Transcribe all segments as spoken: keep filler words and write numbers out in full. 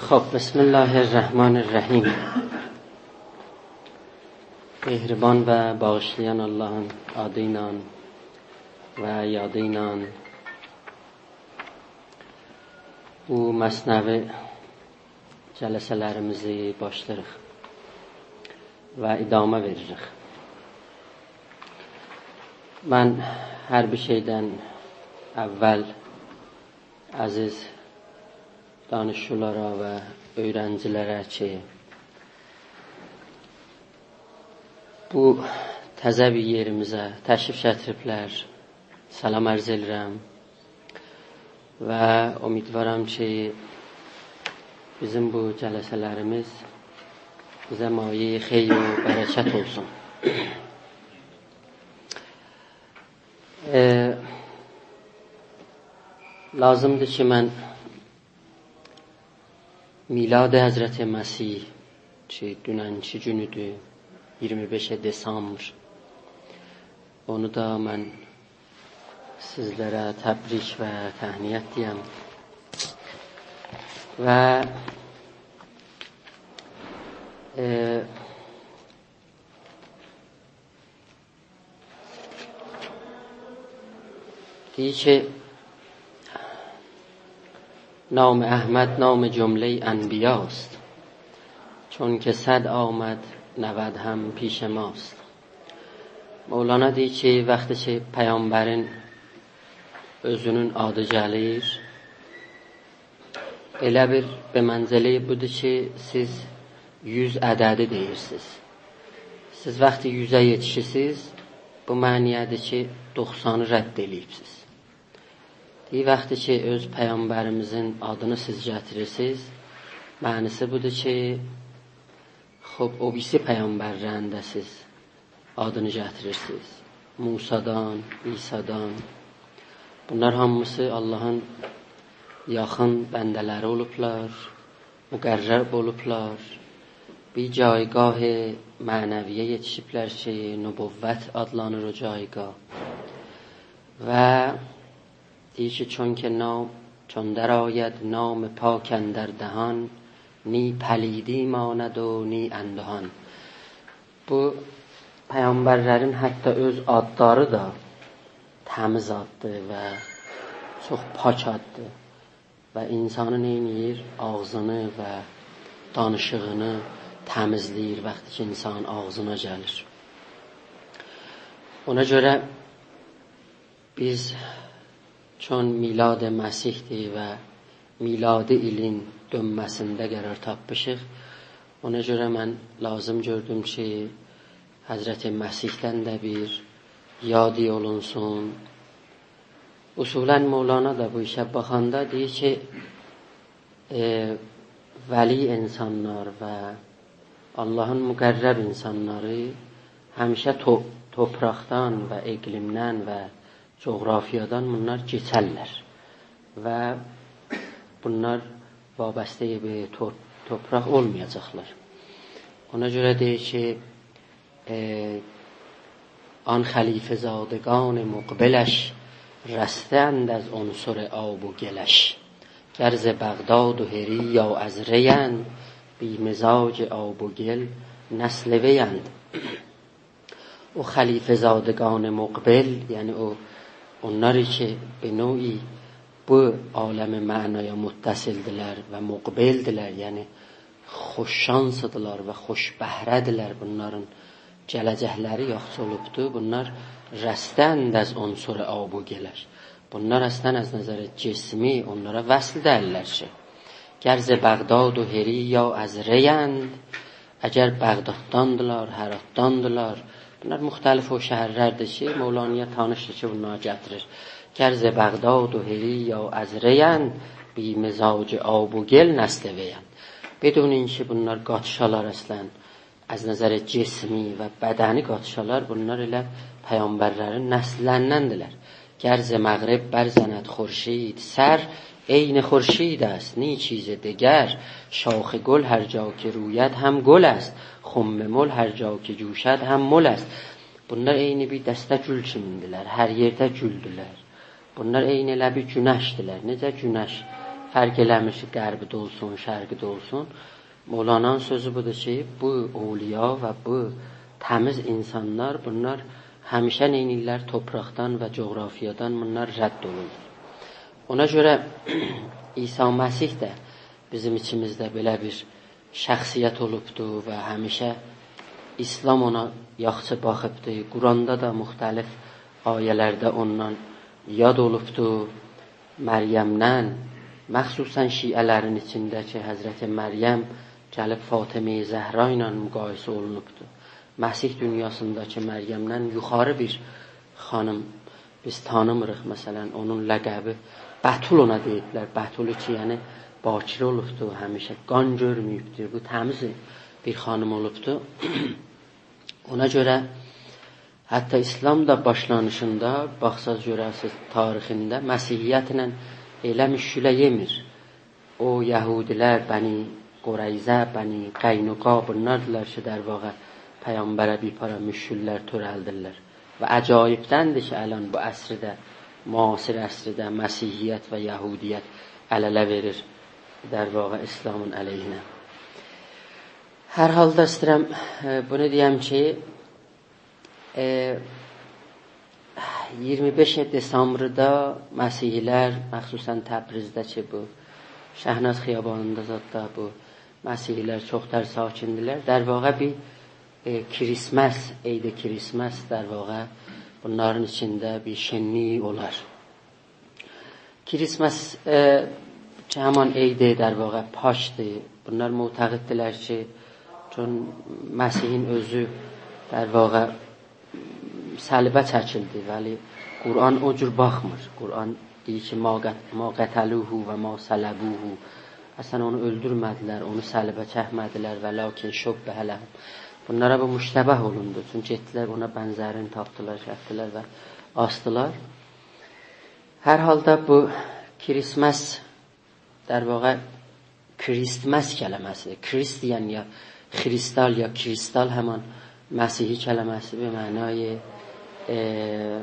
خب، بسم الله الرحمن الرحیم. مهربان و باغیشلایان آللاهین آدی ایله و یادی ایله بو مثنوی جلسه‌لریمیزی باشلاییریق و ادامه وئریریک. من هر بیر شئیدن اول عزیز دانشجولارا و اؤیرنجی‌لره کی، بو تازه بیر یئریمیزه تشریف گتیریبلر، سلام عرض ائدیرم و امیدوارام کی، بیزیم بو جلسه‌لریمیز بیزه مایه‌ی خیر و برکت اولسون. ائ، لازیمدیر کی، من میلاد حضرت مسیح کی، دوننکی گونودور، ایگیرمی بئش دسامبر، اونو دا من سیزلره تبریک و تهنیت دئیم. و، ائ، دئییر کی، نام احمد نام جمله‌ی انبیاست، چون که صد آمد نود هم پیش ماست. مولانا دئییر کی، وقتی کی، پیغمبرین اؤزونون آدی گلیر، ائله بیر به منزله‌ی بودور کی، سیز یوز عددی دئییرسینیز. سیز وقتی یوزه یئتیشیرسینیز، بو معنی‌یه‌دیر کی، دوخسانی رد ائله‌ییبسیز. دئییر، وقتی کی، اؤز پیغمبریمیزین آدینی سیز گتیریرسینیز، معنی‌سی بودور کی، خوب، او بیریسی پیغمبرلرین ده سیز آدینی گتیریرسینیز. موسادان، عیسادان. بونلار هامیسی آللاهین یاخین بنده‌لری اولوبلار، مقرب اولوبلار. بیر جایگاه معنوی‌یه یئتیشیبلر کی، نبوت آدلانیر او جایگاه. و دئییر کی، چون که نام، چون درآید نام پاک اندر دهان، نی پلیدی ماند و نی اندهان. بو پیغمبرلرین حتی اؤز آدلاری دا تمیز آددیر و چوخ پاک آددیر. و انسانی نئینیر؟ آغزینی و دانیشیغینی تمیزله‌ییر وقتی کی، انسانین آغزینا گلیر. اونا گؤره بیز چون میلاد مسیحدیر و میلادی ایلین دؤنمه‌سینده قرار تاپمیشیق. اونا گؤره من لازیم گؤردوم کی، حضرت مسیحدن ده بیر یادی اولونسون. اصولاً مولانا دا بو ایشه باخاندا دئییر کی، ائ، ولی انسانلار و آللاهین مقرب انسانلاری همیشه تو-، توپراقدان و اقلیمدن و جغرافیادان بونلار کئچرلر و بونلار وابسته به تو-، توپراق اولمایاجاقلار. اونا گؤره دئییر کی، ائ، آن خلیفه‌زادگان مقبلش، رسته‌اند از عنصر آب و گلش. گر ز بغداد و حری یا از ری‌اند، بی‌مزاج آب و گل نسل وی‌اند. او خلیفه‌زادگان مقبل، یعنی او، اونلار کی، به نوعی بو عالم معنایا متصل‌دیرلر و مقبل‌دیرلر، یعنی خوش شانس‌دیرلار و خوش بهره‌دیرلر. بونلارین گله‌جکلری یاخشی اولوبدور. بونلار رسته‌اند از عنصر آب و گلش. بونلار اصلاً از نظر جسمی اونلارا وصل دئییللر کی. گر ز بغداد و حری یا از ری‌اند، اگر بغدادداندیلار، هراتداندیلار، بونلار مختلف او شهرلردیر کی، مولانایا تانیشدیر کی، بونلاری گتیریر. گر ز بغداد و حری یا از ری‌اند، بی‌مزاج آب و گل نسل وی‌اند. بدون اینکه بونلار قاتیشالار اصلاً، از نظر جسمی و بدنی قاتیشالار، بونلار ائله پیغمبرلرین نسل‌لریندندیرلر. گر ز مغرب برزند خورشید سر، عین خورشید است، نی چیز دگر. شاخ گل هر جا که روید هم گل است، خم مل هر جا که جوشد هم مل است. بونلار عین بیر دسته گول کیمیندیرلر، هر یئرده گولدولر. بونلار عین ائله بیر گونشدیرلر. نئجه گونش فرق ائله‌میر کی، غربیده اولسون، شرقیده اولسون. مولانانین سؤزو بودور کی، بو اولیا و بو تمیز اینسانلار، بونلار همیشه نئینیرلر؟ توپراقدان و جغرافیادان بونلار رد اولورلار. اونا گؤره عیسی مسیح ده بیزیم ایچیمیزده بئله بیر شخصیت اولوبدو و همیشه ایسلام اونا یاخشی باخیبدی. قرآندا دا مختلف آیه‌لرده اوندان یاد اولوبدو. مریمدن، مخصوصاً شیعه‌لرین ایچینده کی، حضرت مریم گلیب فاطمه زهرا ایله مقایسه اولونوبدو. مسیح دونیاسینداکی مریمدن یوخاری بیر خانیم بیز تانیمیریق. مثلاً، اونون لقبی بتول اونا دئییبلر. بتولو کی، یعنی باکره اولوبدو، همیشه قان گؤرمه‌ییبدیر. بو تمیز بیر خانیم اولوبدو. اونا گؤره حتی ایسلام دا باشلانیشیندا، باخساز گؤررسینیز تاریخینده، مسیحیتله ائله مشکله یئمیر. او یهودی‌لر، بنی قریظه، بنی قینقاع، بونلاردیلار کی، در واقع پیغمبره بیر پارا مشکل‌لر تؤرلدیرلر. و عجایبدندیر کی، الان بو عصرده، معاصر عصرده مسیحیت و یهودیت ال-اله وئریر، در واقع، ایسلامین علیهینه. هر حالدا ایسته‌ییرم، ائ، بونو دئیم کی، ائ، اییرمی بئش دسامبردا مسیحی‌لر، مخصوصاً تبریزده کی، بو شهناز خیابانیندا زاددا بو مسیحی‌لر چوخ تر ساکندیلر. در واقع بیر، ائ، کریسمس، عید کریسمس، در واقع، بونلارین ایچینده بیر شنلیک اولار. کریسمس، ائ، کی، همان عید، در واقع، پاکدیر. بونلار معتقددیلر کی، چون مسیحین اؤزو، در واقع، صلیبه چکیلدی. ولی قرآن او جور باخمیر. قرآن دئییر کی، «ما قت-، ما قتلوه و ما صلبوه.» اصلاً اونو اؤلدورمه‌دیلر، اونو صلیبه چکمه‌دیلر، «ولکن شبه لهم.» بونلارا بو مشتبه اولوندو. چونکی گئتدیلر، اونا بنزرینی تاپدیلار، گتدیلر و آسدیلار. هر حالدا بو کریسمس، در واقع، کریستمس کلمه‌سیدیر. کریست دئین یا کریستال یا کریستال همان مسیحی کلمه‌سی، به معنای، ائ،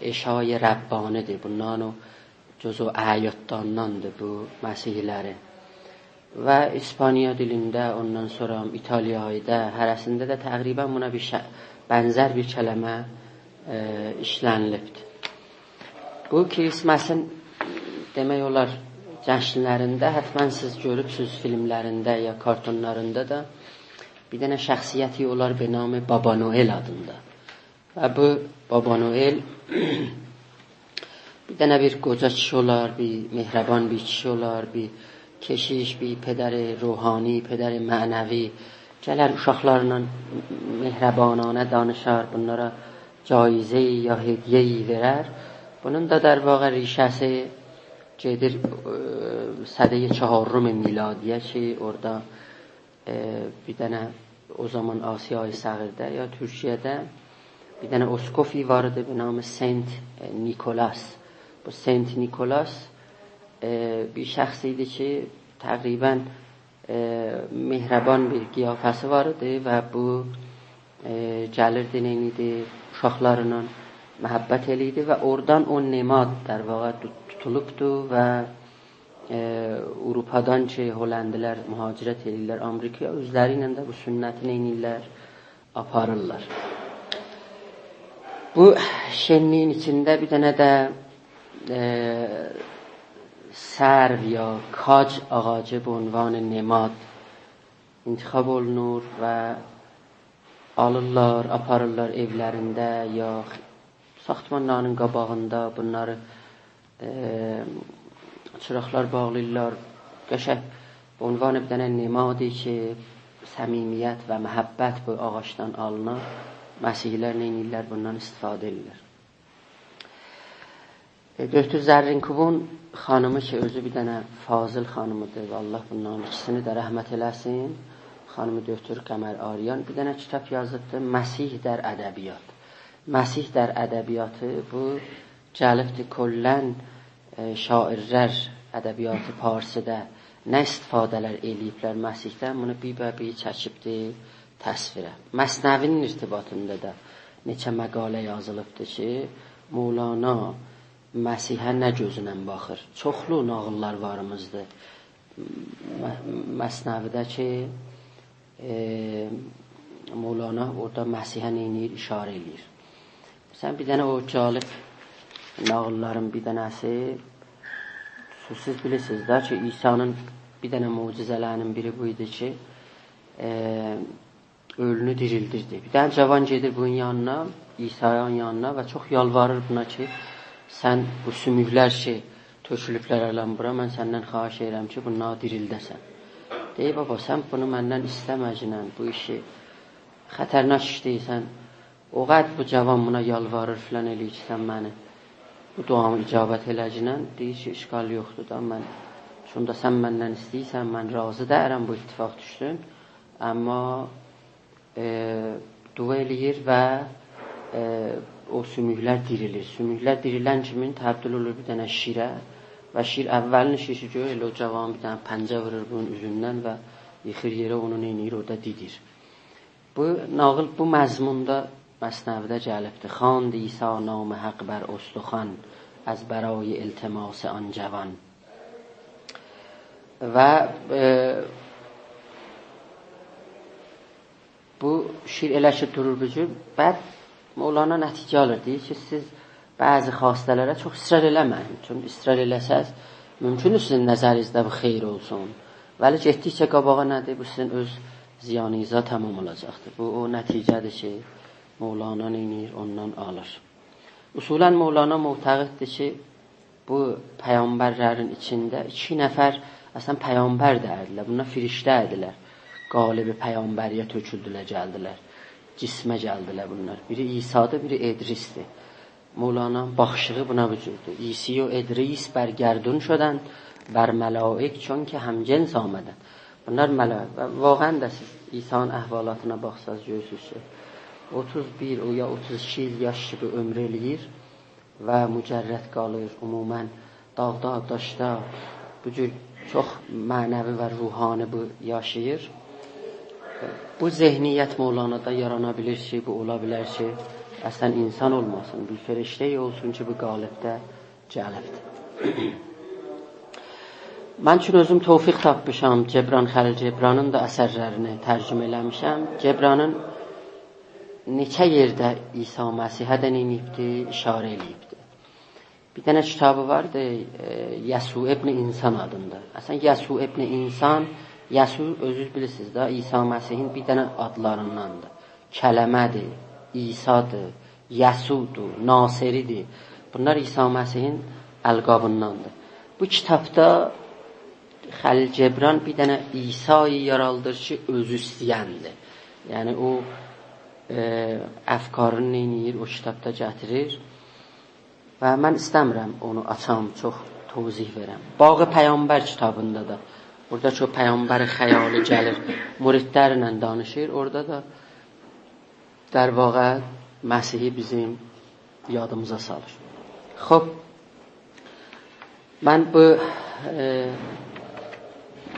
عشای ربانی‌دیر. بونلارین او جزو اعیادلاریندان‌دیر بو مسیحی‌لرین. و اسپانیا دیلینده، اوندان سونرا ایتالیادا، هره‌سینده ده تقریباً بونا بیر شئی، بنزر بیر کلمه، ائ، ایشله‌نیلیبدیر. بو کریسمسین، دئمک اولار، جشن‌لرینده، حتماً سیز گؤروبسوز فیلم‌لرینده یا کارتونلاریندا دا، بیر دنه شخصیتی اولار به نام بابا نوئل آدیندا. و بو بابا نوئل بیر دنه بیر قوجا کیشی اولار، بیر مهربان بیر کیشی اولار، بیر کشیش، بیر پدر روحانی، پدر معنوی. گلر اوشاقلارلا مهربانانه دانیشار، بونلارا جایزه‌ای یا هدیه‌ای وئرر. بونون دا، در واقع، ریشه‌سی گئدیر، ائ، سده‌ی چهارم میلادی‌یه کی، اورادا ائ، بیر دنه او زامان آسیای صغیرده یا تورکیه‌ده بیر دنه اسقفی وار ایدی به نام سنت، ائ، نیکولاس. بو سنت نیکولاس، ائ، بیر شخص ایدی کی، تقریباً، ائ، مهربان بیر قیافه‌سی وار ایدی و بو، ائ، گلیردی، نئینیردی، اوشاقلارلا محبت ائله‌ییردی و اورادان او نماد، در واقع، توت-، توتولوبدو و ائ، آوروپادان کی، هلندی‌لر مهاجرت ائله‌ییرلر آمریکایا، اؤزلری ایله ده بو سنتی نئینیرلر؟ آپاریرلار. بو شنلیگین ایچینده بیر دنه ده، ائ، سرو یا کاج آغاجی به عنوان نماد انتخاب اولونور و آلیرلار، آپاریرلار ائولرینده یا ساختمانلارین قاباغیندا بونلاری، ائ، چیراقلار باغلاییرلار. قشنگ به عنوان بیر دنه نمادی کی، صمیمیت و محبت بو آغاجدان آلینیر. مسیحی‌لر نئینیرلر؟ بوندان استفاده ائدیرلر. ائ، دکتر زرین‌کوبون خانیمی کی، اؤزو بیر دنه فاضل خانیمیدیر و الله بونلارین ایکیسینی ده رحمت ائله‌سین. خانیم دکتر قمر آریان بیر دنه کیتاب یازیبدی، «مسیح در ادبیات». مسیح در ادبیاتی بو گلیبدی کلاً، ائ، شاعرلر ادبیات فارسیدا نه استفاده‌لر ائله‌ییبلر مسیحدن، بونو بیر به بیر چکیبدی تصویره. مثنوی‌نین ارتباطیندا دا نئچه مقاله یازیلیبدی کی، مولانا مسیحه نه گؤزونن باخیر؟ چوخلو ناغیللار واریمیزدیر. م-، مثنوی‌ده کی، ائ، مولانا اورادا مسیحه نئینیر؟ اشاره ائله‌ییر. مثلا، بیر دنه او جالب ناغیللارین بیر دنه‌سی، سیز بیلیرسینیز ده کی، عیسی‌نین بیر دنه معجزه‌لری‌نین بیری بو ایدی کی، ائ، اؤلونو دیریلدیردی. بیر دنه جاوان گئدیر بونون یانینا، عیسی‌نین یانینا و چوخ یالواریر بونا کی، سن بو سوموکلر کی، تؤکولوبلر الان بورا، من سندن خواهش ائدیرم کی، بونلاری دیریلده‌سن. دئییر: «بابا، سن بونو مندن ایسته‌مه‌گینن، بو ایشی خطرناک ایش دئییل، سن او قدر بو جاوان بونا یالواریر، فلان ائله‌ییر کی، سن منی، بو دعامی اجابت ائله‌گینن.» دئییر کی، «اشکال یوخدور دا، من، چونکی سن مندن ایسته‌ییرسن، من راضی دئییرم بو اتفاق دوشسون.» اما، ائ، دعا ائله‌ییر و، ائ، او سوموکلر دیریلیر. سوموکلر دیریلن کیمین تبدیل اولور بیر دنه شیره و شیر اولین ایشی کی گؤرور، ائله او جاوان بیر دنه پنجه وورور بونون اوزوندن و ییخیر یئره، اونو نئینیر، اورادا دیدیر. بو ناغیل بو مضموندا مثنوی‌ده گلیبدیر: «خواند عیسی نام حق بر استخوان، از برای التماس آن جوان.» و، ائ، بو شیر ائله کی دورور بو جور، بعد مولانا نتیجه آلیر. دئییر کی، سیز بعضی خواسته‌لره چوخ اصرار ائله‌مه‌یین. چونکی اصرار ائله‌سز، مومکوندور سیزین نظرینیزده بو خیر اولسون. ولی گئتدیکجه قاباغا نه‌دیر؟ بو سیزین اؤز زیانینیزا تمام اولاجاقدیر. بو او نتیجه‌دیر کی، مولانا نئینیر؟ اوندان آلیر. اصولا مولانا معتقددیر کی، بو پیغمبرلرین ایچینده ایکی نفر اصلا پیغمبر دئییلدیلر. بونلار فرشته ایدیلر. قالب پیغمبری‌یه تؤکولدولر، گلدیلر. جسمه گلدیلر بونلار. بیری عیسی‌دیر، بیری ادریس‌دیر. مولانانین باخیشیغی بونا بو جوردور: «عیسی و ادریس بر گردون شدند، بر ملائک چون که همجنس آمدند.» بونلار ملائک. و واقعا ده سیز عیسی‌نین احوالاتینا باخساز، گؤرورسونوز کی، اوتوز بیر، او یا اوتوز ایکی ایل یاش کیمی عؤمور ائله‌ییر و مجرد قالیر. عموما داغدا، داشدا بو جور چوخ معنوی و روحانی بو یاشاییر. بو ذهنیت مولانادا یارانا بیلیر کی، بو اولا بیلر کی، اصلا انسان اولماسین، بیر فرشته اولسون کی، بو قالبده گلیبدیر. من چون اؤزوم توفیق تاپمیشام، جبران خلیل جبرانین دا اثرلرینی ترجمه ائله‌میشم. جبرانین نئچه یئرده عیسی مسیحه ده نئینییبدی؟ اشاره ائله‌ییبدی. بیر دنه کیتابی واردی، ائ، یسوع ابن انسان آدیندا. اصلا، یسوع ابن انسان، یسوع اؤزونوز بیلیرسینیز ده، عیسی مسیحین بیر دنه آدلاریندان‌دیر. کلمه‌دیر، عیسی‌دیر، یسوع‌دور، ناصری‌دیر. بونلار عیسی مسیحین القابیندان‌دیر. بو کیتابدا خلیل جبران بیر دنه عیسایی یارادیر کی، اؤزو ایسته‌یندیر. یعنی، او، ائ، افکارینی نئینیییر، او کیتابدا گتیریر. و من ایسته‌میرم اونو آچام، چوخ توضیح وئرم. باغ پیغمبر کیتابیندا دا، اورادا کی، او پیغمبر خیالی گلیر، مریدلرله دانیشیر، اورادا دا، در واقع، مسیحی بیزیم یادیمیزا سالیر. خوب، من بو، ائ،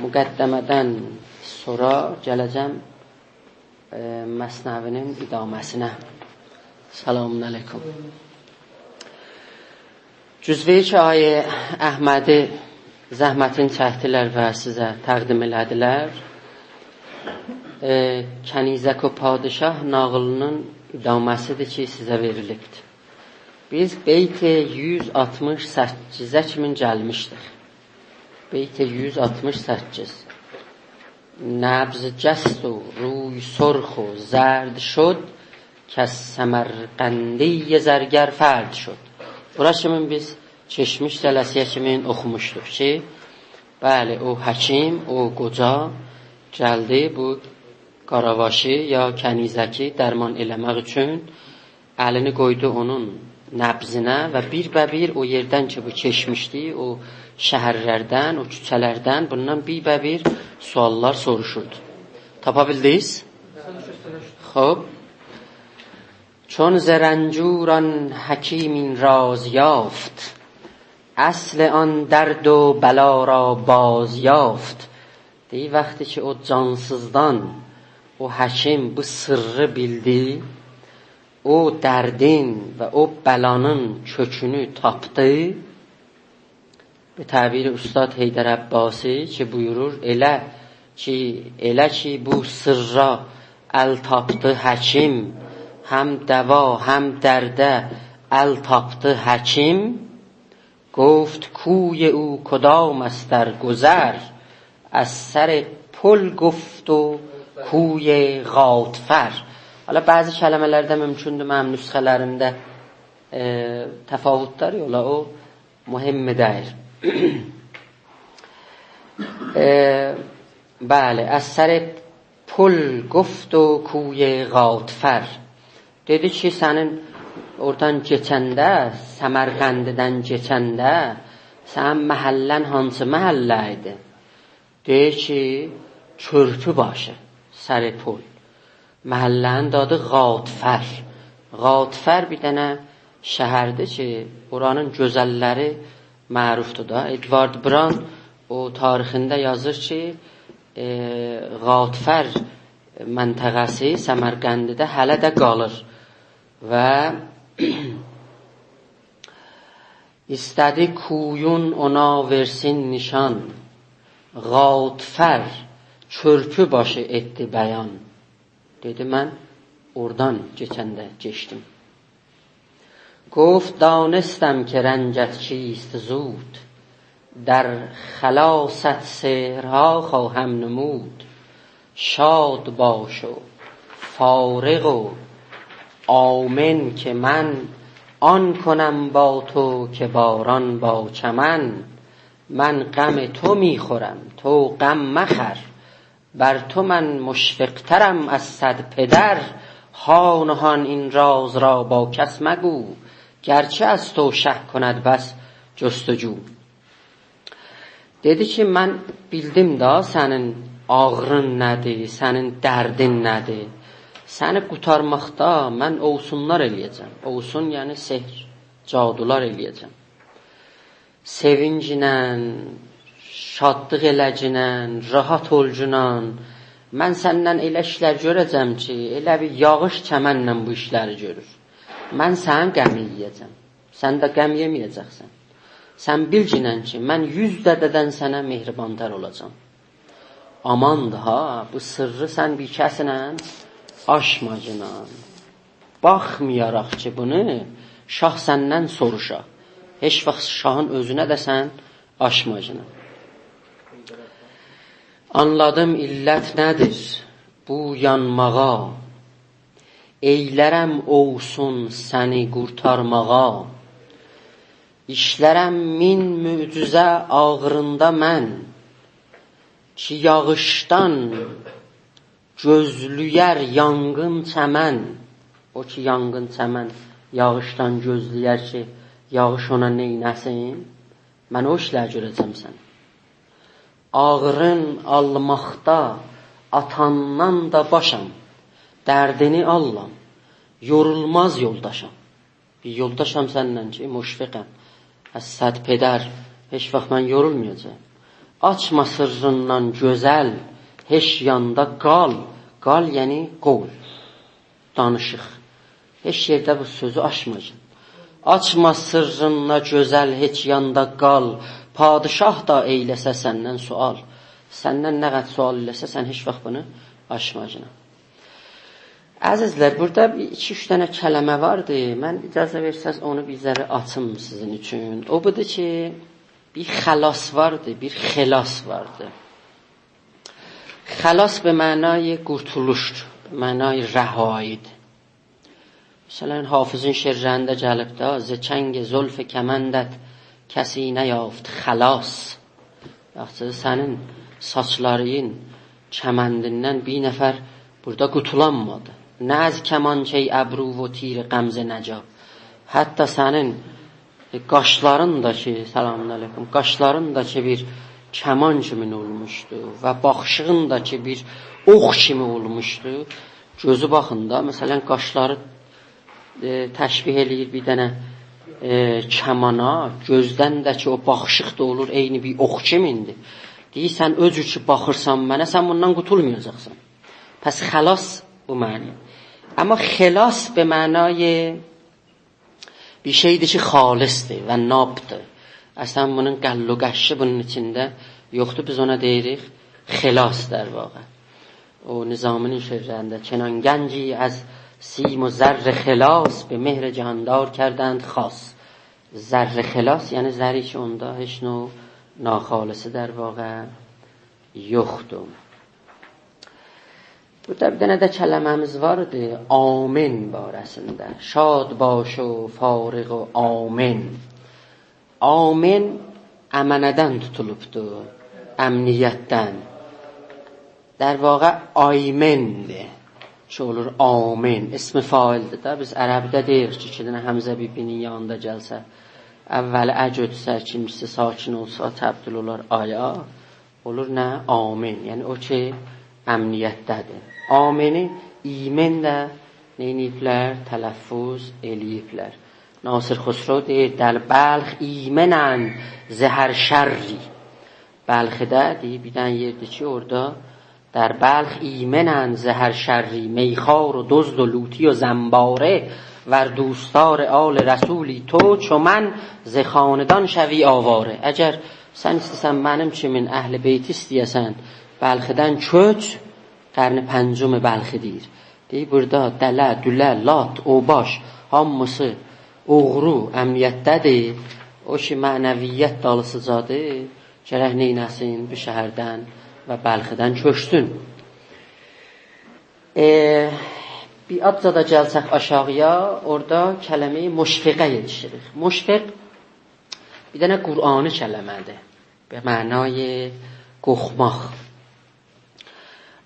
مقدمه‌دن سونرا گله‌جم ائ، مثنوی‌نین ادامه‌سینه. سلام علیکم. جزوه‌ای کی، آقای احمدی زحمتین چکدیلر و سیزه تقدیم ائله‌دیلر، ائ، کنیزک و پادشاه ناغیلینین ادامه‌سی‌دیر کی، سیزه وئریلیبدیر. بیز بیت یوز آلتمیش سککیزه کیمین گلمیشدیک. بیت یوز آلتمیش سککیز. نبض جست و روی سرخ و زرد شد، کز سمرقندی زرگر فرد شد. بورا کیمین بیز کئچمیش جلسه‌یه کیمین اوخوموشدوق کی، بلی، او حکیم، او قوجا گلدی بو قاراواشی یا کنیزکی درمان ائله‌مک اوچون، الینی قویدو اونون نبضینه و بیربه‌بیر او یئردن کی، بو کئچمیشدی، او شهرلردن، او کوچه‌لردن، بوندان بیربه‌بیر سؤاللار سوروشوردو. تاپا بیلدینیز؟ خوب. «چون ز رنجور آن حکیم این راز یافت، اصل آن درد و بلا را باز یافت.» دئییر، وقتی کی، او جانسیزدان او حکیم بو سرّی بیلدی، او دردین و او بلانین کؤکونو تاپدی. به تعبیر استاد حیدر عباسی کی بویورور: «ائله کی، ائله کی بو سرّا ال تاپدی حکیم، هم دوا، هم درده ال تاپدی حکیم. گفت کوی او کدام است در گذر، از سر پل گفت و کوی غاتفر.» حالا بعضی کلمه‌لرده ممکندور منیم نسخه‌لریمده، ائ، تفاوت‌لر اولا، او مهم دئییل. ائ، بلی، «از سر پل گفت و کوی غاتفر.» دئدی کی، سنین اورادان کئچنده، سمرقنددن کئچنده، سنین محله‌ن هانسی محله ایدی؟ دئییر کی، کؤرپو باشی، سر پل. محله‌نین ده آدی غاتفر. غاتفر بیر دنه شهردیر کی، اورانین گؤزل‌لری معروفدور دا. ادوارد بران او تاریخینده یازیر کی، ائ، غاتفر منطقه‌سی سمرقندده هله ده قالیر. و ایسته‌دی کویون اونا وئرسین نیشان، غاتفر کؤرپو باشی ائتدی بیان. دئدی، من اورادان کئچنده کئچدیم. گفت دانستم که رنجت چیست زود، در خلاصت سحرها خواهم نمود. شاد باش و فارغ و آمن که من آن کنم با تو که باران با چمن. من غم تو می‌خورم، تو غم مخور، بر تو من مشفق‌ترم از صد پدر. هان و هان این راز را با کس مگو، گرچه از تو شه کند بس جست‌وجو. دئدی کی، من بیلدیم دا سنین آغرین نه‌دیر، سنین دردین نه‌دیر. سنی قورتارماقدا من اوسونلار ائله‌یه‌جم. اوسون، یعنی سحر، جادولار ائله‌یه‌جم. سئوینجله، شادلیق ائله‌گینن، راحت اولگونان. من سندن ائله ایشلر گؤره‌جم کی، ائله بیر یاغیش چمنله بو ایشلری گؤرور. من سنین غمین یئیه‌جم. سن ده غم یئمه‌یه‌جکسن. سن بیلگینن کی، من یوز دده‌دن سنه مهربان‌تر اولاجام. آماندیر ها، بو سرّی سن بیر کسله آچماگینان. باخمایاراق کی، بونو شاه سندن سوروشا. هئچ واخت شاهین اؤزونه ده سن آچماگینان. آنلادیم علت نه‌دیر بو یانماغا، ائیلرم اوسون سنی قورتارماغا. ایشلرم مین معجزه آغریندا من، کی یاغیشدان گؤزله‌یر یانغین چمن. او کی یانغین چمن، یاغیشدان گؤزله‌یر کی، یاغیش اونا نئینه‌سین؟ من او ایشلری گؤره‌جم سن. آغرین آلماقدا آتاندان دا باشام، دردینی آللام، یورولماز یولداشام. بیر یولداشام سندن کی، مشفقم. از صد پدر، هئچ واخت من یورولمایاجاغام. آچما سرّیندان گؤزل هئچ یاندا قال. قال، یعنی قول، دانیشیق. هئچ یئرده بو سؤزو آچمایین. آچما سرّیندان گؤزل هئچ یاندا قال، پادشاه دا ائیله‌سه سندن سؤال. سندن نه قدر سؤال ائله‌سه، سن هئچ واخت بونو آچمایین. عزیزلر، بورادا بیر ایکی-اوچ دنه کلمه واردی. من، اجازه وئرسز، اونو بیر ذره آچیم سیزین اوچون. او بودور کی، بیر خلاص واردی، بیر خلاص واردی. خلاص به معنای قورتولوشدور، به معنای رهایی‌دیر. مثلا، حافظین شعرلرینده گلیب ده: «ز چنگ زلف کمندت کسی نیافت خلاص.» یاخشی، سنین ساچلارین کمندیندن بیر نفر بورادا قوتولانمادی. «نه از کمانچهٔ ابرو و تیر غمزه نجا.» حتی سنین، ائ، قاشلارین دا کی، سلام علیکم، قاشلارین دا کی بیر کمان کیمین اولموشدو و باخیشیغین دا کی بیر اوخ کیمی اولموشدو. گؤزو باخین دا، مثلا، قاشلاری، ائ، تشبیه ائله‌ییر بیر دنه، ائ، کمانا، گؤزدن ده کی او باخیشیق دا اولور، عینی بیر اوخ کیمیندیر. دئییر، سن او جور کی باخیرسان منه، سن بوندان قوتولمایاجاقسان. پس خلاص بو معنی. اما خلاص به معنای بیر شئیدیر کی، خالصدیر و نابدیر. اصلاً بونون غل و غشی بونون ایچینده یوخدور. بیز اونا دئییریک خلاص، در واقع. او نظامی‌نین شعرلرینده: «چنان گنجی از سیم و زر خلاص، به مهر جهاندار کردند خاص.» زر خلاص، یعنی زری کی، اوندا هئچ نوع ناخالصی، در واقع، یوخدور. بورادا بیر دنه ده کلمه‌میز واردی، آمن باره‌سینده. «شاد باش و فارغ و آمن.» آمن امنه‌دن توتولوبدور، امنیتدن. در واقع آیمن‌دیر کی، اولور آمن. اسم فاعل‌دیر ده. بیز عربی‌ده دئییریک کی، ایکی دنه همزه بیر-بیری‌نین یانیندا گلسه، اولی «ا» گؤتورسه، ایکینجیسی ساکن اولسا، تبدیل اولار «آ»یا. اولور نه؟ آمن. یعنی او کی، امنیتده‌دیر. آمنی ایمن ده نئینییبلر؟ تلفظ ائله‌ییبلر. ناصر خسرو دئییر: «در بلخ ایمنند ز هر شری.» بلخده، دئییر، بیر دنه یئردیر کی، اورادا «در بلخ ایمنند ز هر شری، میخوار و دزد و لوطی و زنباره، ور دوستدار آل رسولی تو، چو من، ز خاندان شوی آواره.» اگر سن ایسته‌سن منیم کیمین اهل بیتی ایسته‌یه‌سن، بلخدن کؤچ، قرن پنجم بلخی دئییر. دئییر، بورادا دله، دوله، لات، اوباش، هامیسی اوغرو، امنیتده‌دیر. او کی، معنویت دالیسیجادیر، گرک نئینه‌سین؟ بو شهردن و بلخدن کؤچسون. ائ، بیر آزجا دا گلسک آشاغی‌یا، اورادا کلمه‌ی مشفقه یئتیشیریک. مشفق بیر دنه قرآنی کلمه‌دیر. به معنای قورخماق.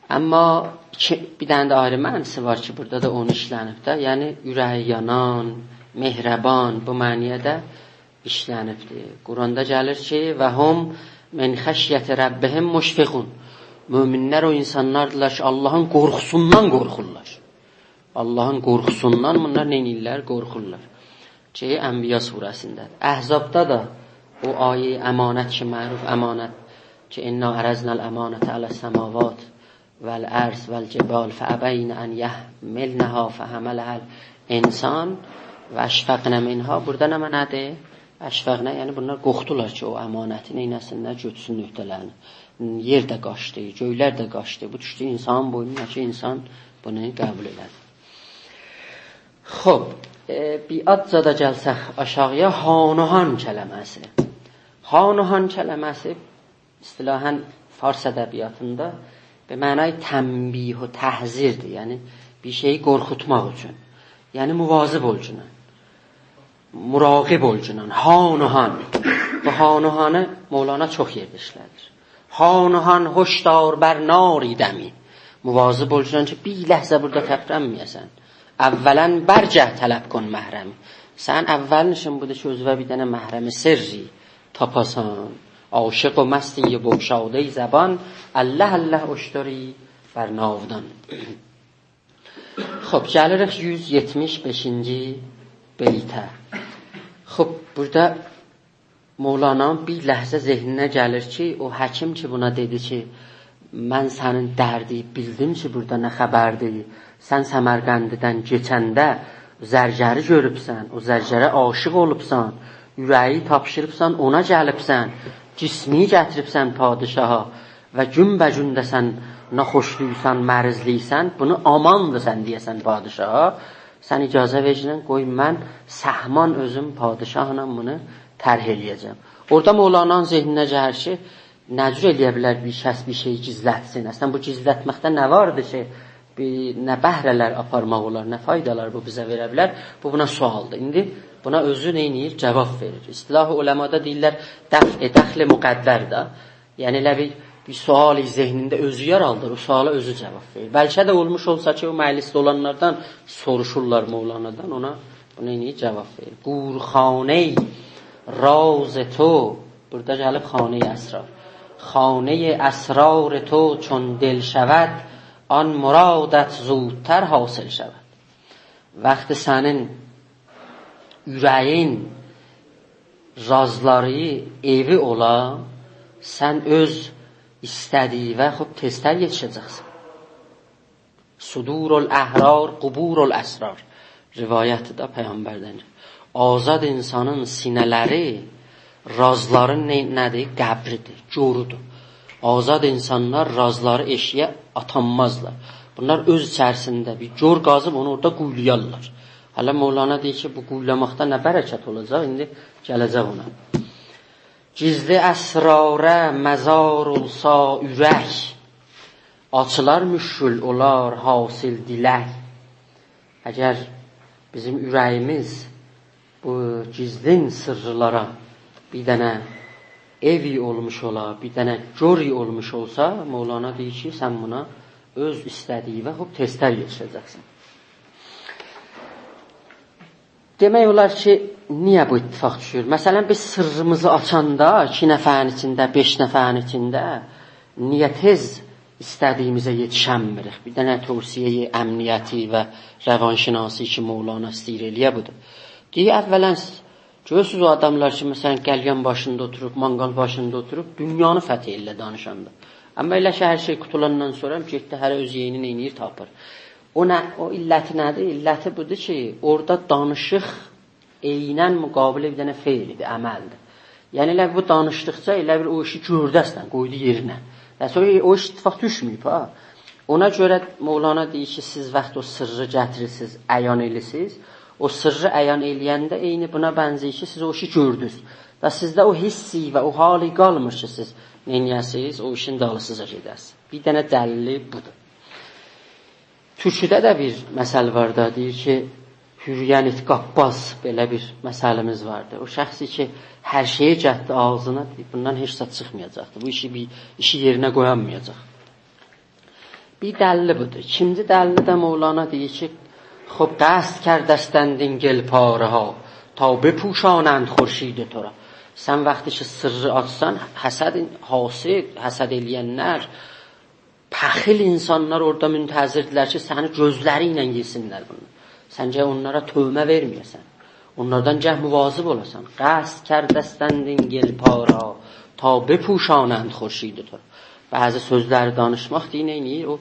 اما ایکی، بیر دنه ده آیری معناسی وار کی، بورادا دا اونو ایشلنیب ده. یعنی، اورگی یانان، مهربان، بو معنایا دا ایشلنیبدیر. قرآندا گلیر کی، «و هم من خشیة ربهم مشفقون.» مؤمن‌لر او اینسانلاردیلار کی، آللاهین قورخوسوندان قورخورلار. آللاهین قورخوسوندان بونلار نئینیرلر؟ قورخورلار. کی، انبیا سوره‌سینده. احزابدا دا او آیه امانت کی، معروف امانت کی، «انا عرضنا الامانة علی السماوات والارض والجبال فابین ان یحملنها فحملها الانسان و اشفقن منها.» بورادا نه معنادیر؟ اشفقن، یعنی بونلار قورخدولار کی، او امانتی نئینه‌سینلر، گؤتورسون عهده‌لرینی. یئر ده قاچدی، گؤیلر ده قاچدی. بو دوشدو اینسانین بوینونا کی، اینسان بونو قبول ائله‌دی. خوب، ائ، بیر آزجا دا گلسک آشاغی‌یا، هان و هان کلمه‌سی. هان و هان کلمه‌سی اصطلاحاً فارس ادبیاتیندا به معنای تنبیه و تحذیردیر. یعنی، بیر شئیی قورخوتماق اوچون. یعنی، مواظب اولگینان، مراقب اولگینان، هان و هان. بو هان و هانی مولانا چوخ یئرده ایشله‌دیر. «هان و هان هشدار بر ناری دمی.» مواظب اولگینان کی، بیر لحظه بورادا ترپنمه‌یه‌سن. «اولاً برجه طلب کن محرمی.» سن اولین ایشین بودور کی، اؤزونه بیر دنه محرم سرّی تاپاسان. «عاشق و مستی و بگشادهٔ زبان، الله الله اشتری بر ناودان.» خوب، گلیریک یوز یئتمیش بئشینجی بیته. خوب، بورادا مولانانین بیر لحظه ذهنینه گلیر کی، او حکیم کی، بونا دئدی کی، «من سنین دردی بیلدیم کی، بورادا نه خبردیر. سن سمرقنددن کئچنده زرگری گؤروبسن، او زرگره عاشق اولوبسان، اورگی تاپشیریبسان، اونا گلیبسن، جسمی گتیریبسن پادشاها و گون‌به‌گون ده سن ناخوشلویسان، مریضلیسن، بونو آماندیر سن دئیه‌سن پادشاها. سن اجازه وئرگینن، قوی من سهمان اؤزوم پادشاهلا بونو طرح ائله‌یه‌جم.» اورادا مولانانین ذهنینه گلیر کی، نه جور ائله‌یه بیلر بیر کس بیر شئیی گیزلتسین؟ اصلاً، بو گیزلتمکده نه واردیر کی، بیر، نه بهره‌لر آپارماق اولار، نه فایدالار بو بیزه وئره بیلر؟ بو بونا سؤالدیر. ایندی بونا اؤزو نئینیر؟ جواب وئریر. اصطلاح علمادا دئییرلر، دفع دخل مقدر ده. یعنی، ائله بیر، بیر سؤالی ذهنینده اؤزو یارادیر، او سؤالا اؤزو جواب وئریر. بلکه ده اولموش اولسا کی، او مجلسده اولانلاردان سوروشورلار مولانادان، اونا بو نئینیر؟ جواب وئریر. «گورخانهٔ راز تو»، بورادا گلیب خانهٔ اسرار. «خانهٔ اسرار تو چون دل شود، آن مرادت زودتر حاصل شود.» وقتی سنین اورگین رازلاری ائوی اولا، سن اؤز ایسته‌دییوه، خوب، تئزتر یئتیشه‌جکسن. صدور الاحرار قبور الاسرار. روایتی ده پیغمبردن. آزاد انسانین سینه‌لری، رازلارین نه، نه‌دیر؟ قبریدیر، گورودور. آزاد انسانلار رازلاری ائشیگه آتانمازلار. بونلار اؤز ایچریسینده بیر گور قازیب اونو اورادا قویولایارلار. هله مولانا دئییر کی، بو قویولاماقدا نه برکت اولاجاق، ایندی گله‌جک اونا. گیزلی اسراره مزار اولسا اورک، آچیلار مشکل اولار حاصل دیلک. اگر بیزیم اوره‌ییمیز بو گیزلین سرّلره بیر دنه ائوی اولموش اولا، بیر دنه گوری اولموش اولسا، مولانا دئییر کی، سن بونا اؤز ایسته‌دیگیوه خوب تئزتر یئتیشه‌جکسن. دئمک اولار کی، نییه بو اتفاق دوشور؟ مثلا، بیز سرّیمیزی آچاندا ایکی نفرین ایچینده، بئش نفرین ایچینده نییه تئز ایسته‌دیگیمیزه یئتیشنمیریک؟ بیر دنه توصیه‌ی امنیتی و روانشناسی کی، مولانا ایسته‌ییر ائله‌یه بودور. دئییر، اولا، گؤرورسونوز او آداملار کی، مثلا، قلیان باشیندا اوتوروب، مانقال باشیندا اوتوروب، دونیانی فتح ائله‌ییر دانیشاندا. اما ائله کی، هر شئی قوتولاندان سونرا گئتدی، هره اؤز یئرینی نئینیر، تاپیر. او نه، او علتی نه‌دیر؟ علتی بودور کی، اورادا دانیشیق عیناً مقابل بیر دنه فعلدیر، عملدیر. یعنی، ائله بو دانیشدیقجا ائله بیل او ایشی گؤردو اصلا، قویدو یئرینه. و سونرا او ایش اتفاق دوشمه‌ییب، ها. اونا گؤره مولانا دئییر کی، سیز وقت او سرّی گتیریرسینیز، عیان ائلیرسینیز، او سرّی عیان ائله‌ینده عینی بونا بنزه‌ییر کی، سیز او ایشی گؤردونوز. و سیزده او حسی و او حالی قالمیر کی، سیز نئینیه‌سینیز، او ایشین دالیسیجا گئده‌سینیز. بیر دنه دلیلی بودور. تورکوده ده بیر مثل وار دا، دئییر کی، «هورویه‌نیت قاپماز»، بئله بیر مثلیمیز واردی. او شخصی کی، هر شئیی گتدی آغزینا، دئییر، بوندان هئچ زاد چیخمایاجاقدیر. بو ایشی بیر، ایشی یئرینه قویانمایاجاق. بیر دلیلی بودور. ایکینجی دلیلی ده مولانا دئییر کی، خوب، «قصد کردستند این گل‌پاره‌ها، تا بپوشانند خورشید تو را.» سن وقتی کی، سرّی آچسان، حسد، حاسد، حسد ائله‌ینلر، پخیل انسانلار اورادا منتظردیلر کی، سنی گؤزلری ایله یئسینلر بونلار. سن گرک اونلارا تؤهمه وئرمه‌یه‌سن. اونلاردان گرک مواظب اولاسان. «قصد کردستند این گل‌پاره‌ها، تا بپوشانند خورشید تو را.» بعضی سؤزلری دانیشماق دئییر، نئینیر؟ او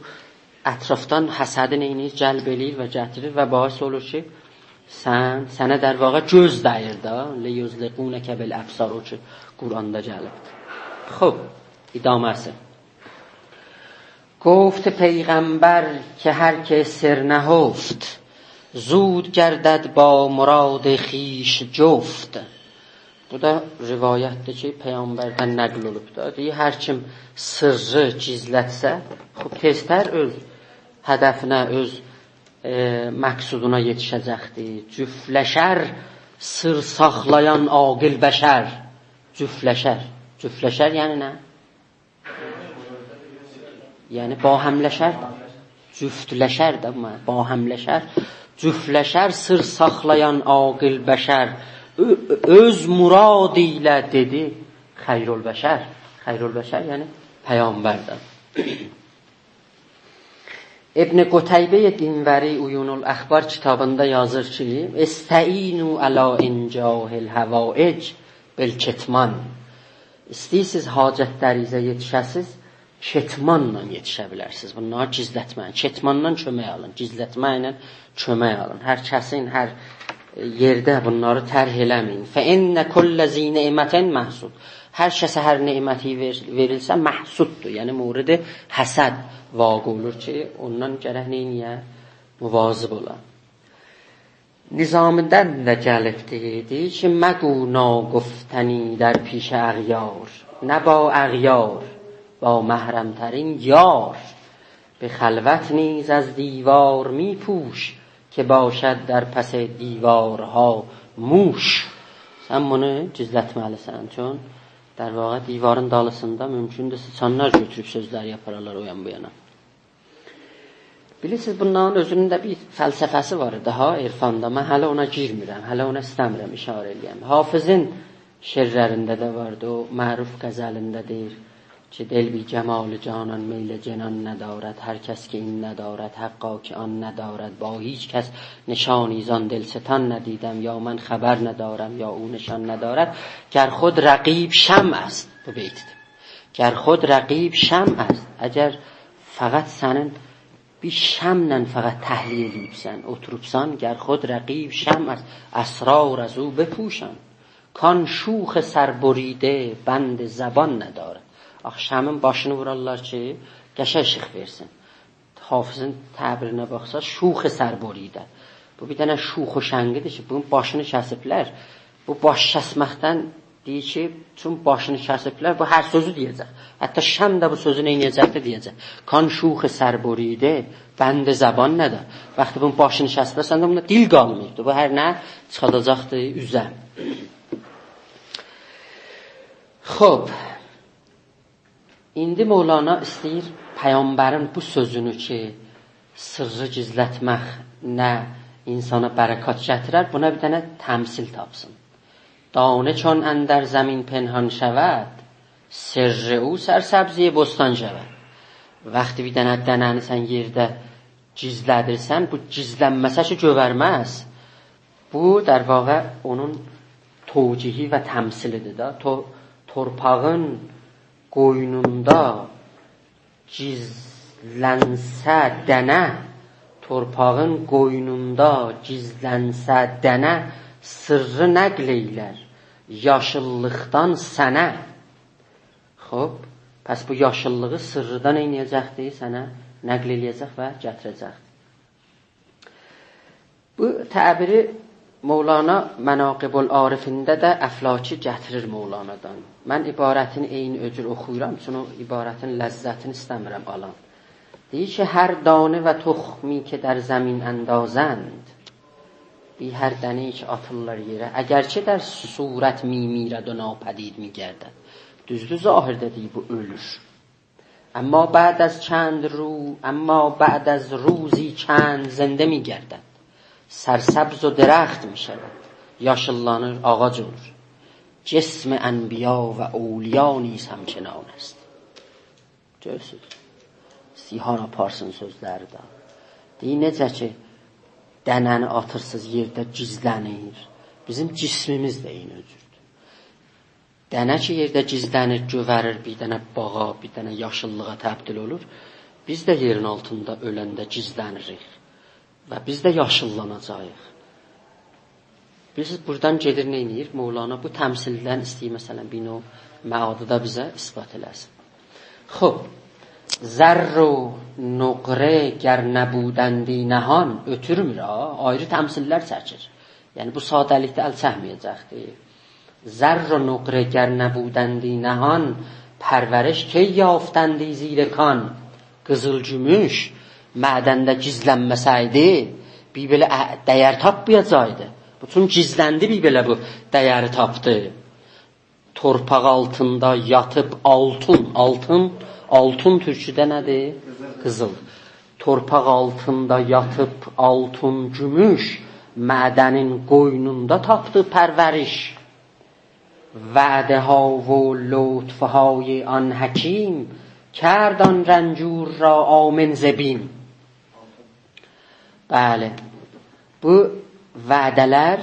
اطرافدان حسدی نئینیر؟ جلب ائله‌ییر و گتیریر و باعث اولور کی، سن، سنه در واقع گؤز دَییر ده، «لیزلقونک بالابصار»، او کی، قرآندا گلیبدیر. خوب، ادامه‌سی. «گفت پیغمبر که هر که سر نهفت، زود گردد با مراد خویش جفت.» بو دا روایتدیر کی، پیغمبردن نقل اولوب دا. دئییر، هر کیم سرّی گیزلتسه، خوب، تئزتر اؤز هدفینه، اؤز، ائ، مقصودونا یئتیشه‌جکدیر. «جفت‌لشر سر ساخلایان عاقل بشر.» جفت‌لشر. جفت‌لشر یعنی نه؟ یعنی باهم‌لشر ده. جفت‌لشر ده، ما-، باهم‌لشر. «جفت‌لشر سر ساخلایان عاقل بشر، اؤ-، اؤز مرادی ایله دئدی خیرالبشر.» خیرالبشر یعنی پیغمبر ده. ابن قتیبه دینوری «عیون الاخبار» کیتابیندا یازیر کی، «استعینوا علی انجاح الحوائج بالکتمان.» ایسته‌ییرسینیز حاجتلریزه یئتیشه‌سیز، کتمانلا یئتیشه بیلرسینیز. بونلاری گیزلتمه‌یین. کتماندان کؤمک آلین، گیزلتمکله کؤمک آلین. هر کسین، هر، ائ، یئرده بونلاری طرح ائله‌مه‌یین. «فإن کل ذی نعمة محسود.» هر کسه هر نعمتی وئر-، وئریلسه، محسوددور. یعنی مورد حسد واقع اولور کی، اوندان گرک نئینیه؟ مواظب اولا. نظامی‌دن ده گلیبدی، دئییر کی، «مگو ناگفتنی در پیش اغیار، نه با اغیار، با محرم‌ترین یار. به خلوت نیز از دیوار می‌پوش، که باشد در پس دیوارها موش.» سن بونو گیزلتمه‌لیسن، چون، در واقع، دیوارین دالیسیندا مومکوندور سیچانلار گؤتوروب سؤزلری آپارالار او یان بو یانا. بیلیرسینیز، بونلارین اؤزونون ده بیر فلسفه‌سی وار ایدی ها، عرفاندا. من هله اونا گیرمیرم، هله اونا ایسته‌میرم اشاره ائله‌یم. حافظین شعرلرینده ده واردی، او معروف غزلینده دئییر کی، «دل بی جمال جانان میل جنان ندارد، هر کس که این ندارد، حقا که آن ندارد. با هیچ کس نشانی زان دلستان ندیدم، یا من خبر ندارم، یا او نشان ندارد. گر خود رقیب شمع است»، بو بیتدیر. «گر خود رقیب شمع است»، اگر فقط سنین شمعله فقط تحلیه ائله‌ییبسن، اوتوروبسان، گر خود رقیب شمع است، اسرار از او بپوشان. کان شوخ سربریده بند زبان ندارد. آخی شمعین باشینی وورارلار کی، قشنگ ایشیق وئرسین. حافظین تعبیرینه باخساز، شوخ سربریده. بو بیر دنه شوخ و شنگی‌دیر کی، بونون باشینی کسیبلر. بو باش کسمکدن دئییر کی، چون باشینی کسیبلر، بو هر سؤزو دئیه‌جک. حتی شمع ده بو سؤزو نئینیه‌جکدیر، دئیه‌جک. کان شوخ سربریده بند زبان ندارد. وقتی بونون باشینی کسیبلر، سنده بوندا دیل قالماییبدیر. بو هر نه چیخاداجاقدیر اوزه. خوب. ایندی مولانا ایسته‌ییر پیغمبرین بو سؤزونو کی، سرّی گیزلتمک نه اینسانا برکات گتیرر، بونا بیر دنه تمثیل تاپسین. «دانه چون اندر زمین پنهان شود، سرّ او سرسبزی بستان شود.» وقتی بیر دنه دنه‌نی سن یئرده گیزلدیرسن، بو گیزلنمه‌سه کی، گؤورمز. بو، در واقع، اونون توجیهی و تمثیلی‌دیر ده. تو-، تورپاغین قوینوندا گیزلنسه دنه، تورپاغین قوینوندا گیزلنسه دنه، سرّی نقل ائیلر یاشیللیقدان سنه. خوب، پس بو یاشیللیغی، سرّی ده نئینیه‌جکدیر؟ سنه نقل ائله‌یه‌جک و گتیره‌جکدیر. بو تعبیری مولانا مناقب‌العارفینده ده افلاکی گتیریر مولانادان. من عبارتین عینی او جور اوخویورام، چون او عبارتین لذتینی ایسته‌میرم آلام. دئییر کی، «هر دانه و تخمی که در زمین اندازند»، بیر هر دنه‌ای کی آتیرلار یئره، «اگرچه در صورت می‌میرد و ناپدید می‌گردد.» دوزدور، ظاهرده دئییر، بو اؤلور. «اما بعد از چند رو-، اما بعد از روزی چند زنده می‌گردد، سرسبز و درخت می‌شود»، یاشیللانیر، آغاج اولور. «جسم انبیا و اولیا نیز همچنان است.» گؤرورسونوز؟ ایسته‌ییر هارا آپارسین سؤزلری ده. دئییر، نئجه کی دنه‌نی آتیرسینیز، یئرده گیزلنیر، بیزیم جسمیمیز ده عینی او جوردور. دنه کی یئرده گیزلنیر، گؤوریر، بیر دنه باغا، بیر دنه یاشیللیغا تبدیل اولور. بیز ده یئرین آلتیندا اؤلنده گیزلنیریک. و بیز ده یاشیللاناجاغیق. بیز بورادان گئدیر، نئینیر؟ مولانا بو تمثیلدن ایسته‌ییر، مثلا، بیر نوع معادی ده بیزه اثبات ائله‌سین. خوب، «زر و نقره گر نبودندی نهان»، اؤتورمور ها، آیری تمثیللر چکیر. یعنی، بو ساده‌لیکده ال چکمه‌یه‌جکدیر. «زر و نقره گر نبودندی نهان، پرورش کی یافتندی زیر کان؟» قیزیل گوموش معدنده گیزلنمه‌سه‌یدی، بیر بئله ا-، دَیَر تاپمایاجاقدی. بو چون گیزلندی، بیر بئله بو دَیَری تاپدی. «تورپاق آلتیندا یاتیب آلتین»، آلتین، آلتین تورکوده نه‌دیر؟ قیزیل. «تورپاق آلتیندا یاتیب آلتین گوموش، معدنین قوینوندا تاپدی پرورش. وعده‌ها و لطف‌های آن حکیم، کرد آن رنجور را آمن ز بیم.» بلی، بو وعده‌لر،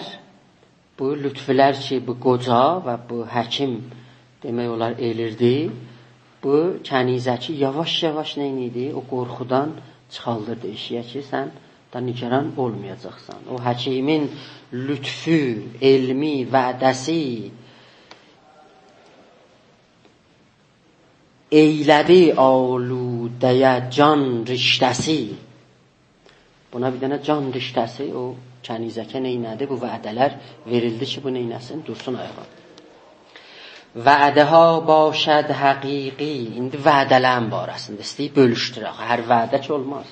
بو لطفلر کی، بو قوجا و بو حکیم، دئمک اولار، ائلیردی، بو کنیزکی یاواش-یاواش نئینیردی؟ او قورخودان چیخاردیردی ائشیگه کی، سن دا نگران اولمایاجاقسان. او حکیمین لطفو، علمی، وعده‌سی، «ائیله‌دی آلوده‌یه جان رشته‌سی.» بونا بیر دنه جان رشته‌سی، او کنیزکه نئینه‌دی؟ بو وعده‌لر وئریلدی کی، بو نئینه‌سین؟ دورسون آیاغا. «وعده‌ها باشد حقیقی»، ایندی وعده‌لرین باره‌سینده ایسته‌ییر بؤلوشدوره. هر وعده کی اولماز.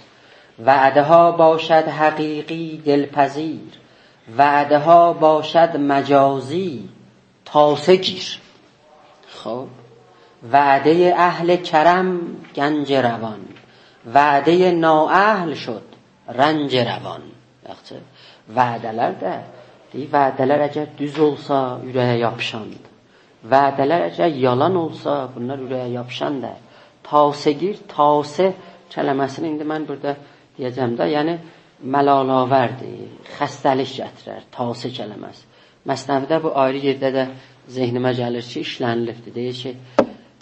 «وعده‌ها باشد حقیقی دلپذیر، وعده‌ها باشد مجازی، تاسه گیر.» خوب. «وعدهٔ اهل کرم گنج روان، وعدهٔ نااهل شد رنج روان.» یاخشی. وعده‌لر ده، دئییر، وعده‌لر اگر دوز اولسا، اوره‌یه یاپیشاندیر. وعده‌لر اگر یالان اولسا، بونلار اوره‌یه یاپیشان دئییل. تاسه گیر، تاسه کلمه‌سینی ایندی من بورادا دئیه‌جم ده، یعنی ملال‌آوردیر، خسته‌لیک گتیرر، تاسه کلمه‌سی. مثنوی‌ده بو آیری یئرده ده ذهنیمه گلیر کی، ایشله‌نیلیبدیر. دئییر کی،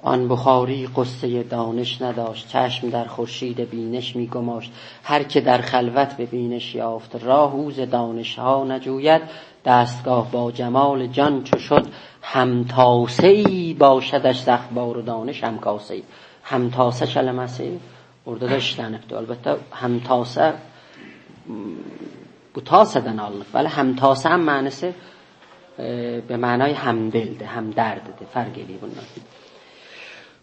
آن بخاری غصهٔ دانش نداشت، چشم در خورشید بینش می‌گماشت. هر که در خلوت به بینش یافت راه، او ز دانش‌ها نجوید. دستگاه با جمال جان چو شد، همتاسه‌ای باشدش ز اخبار و دانش همکاسه‌ای. همتاسه کلمه‌سی اورادا دا ایشلنیبدیر. البته، همتاسه، م، بوتاسه‌دن آلینیب. بلی، همتاسه‌نین معناسی، ائ، به معنای همدلدیر، همدرددیر. فرق ائله‌ییر بونلار.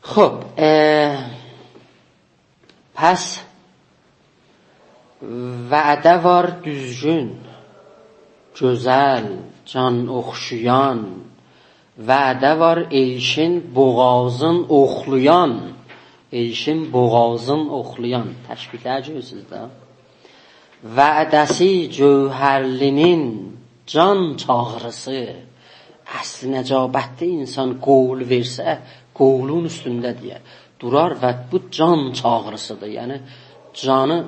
خوب، ائ، پس وعده وار دوزگون، گؤزل، جان اوخشایان، وعده وار عیشین بوغازین اوخلایان، عیشین بوغازین اوخلایان. تشبیه‌لر گؤرورسونوز ده. وعده‌سی جوهرلی‌نین جان چاغریسی. اصل نجابتلی انسان قول وئرسه، قولون اوستونده دئیر، دورار و بو جان چاغریسیدیر. یعنی جانی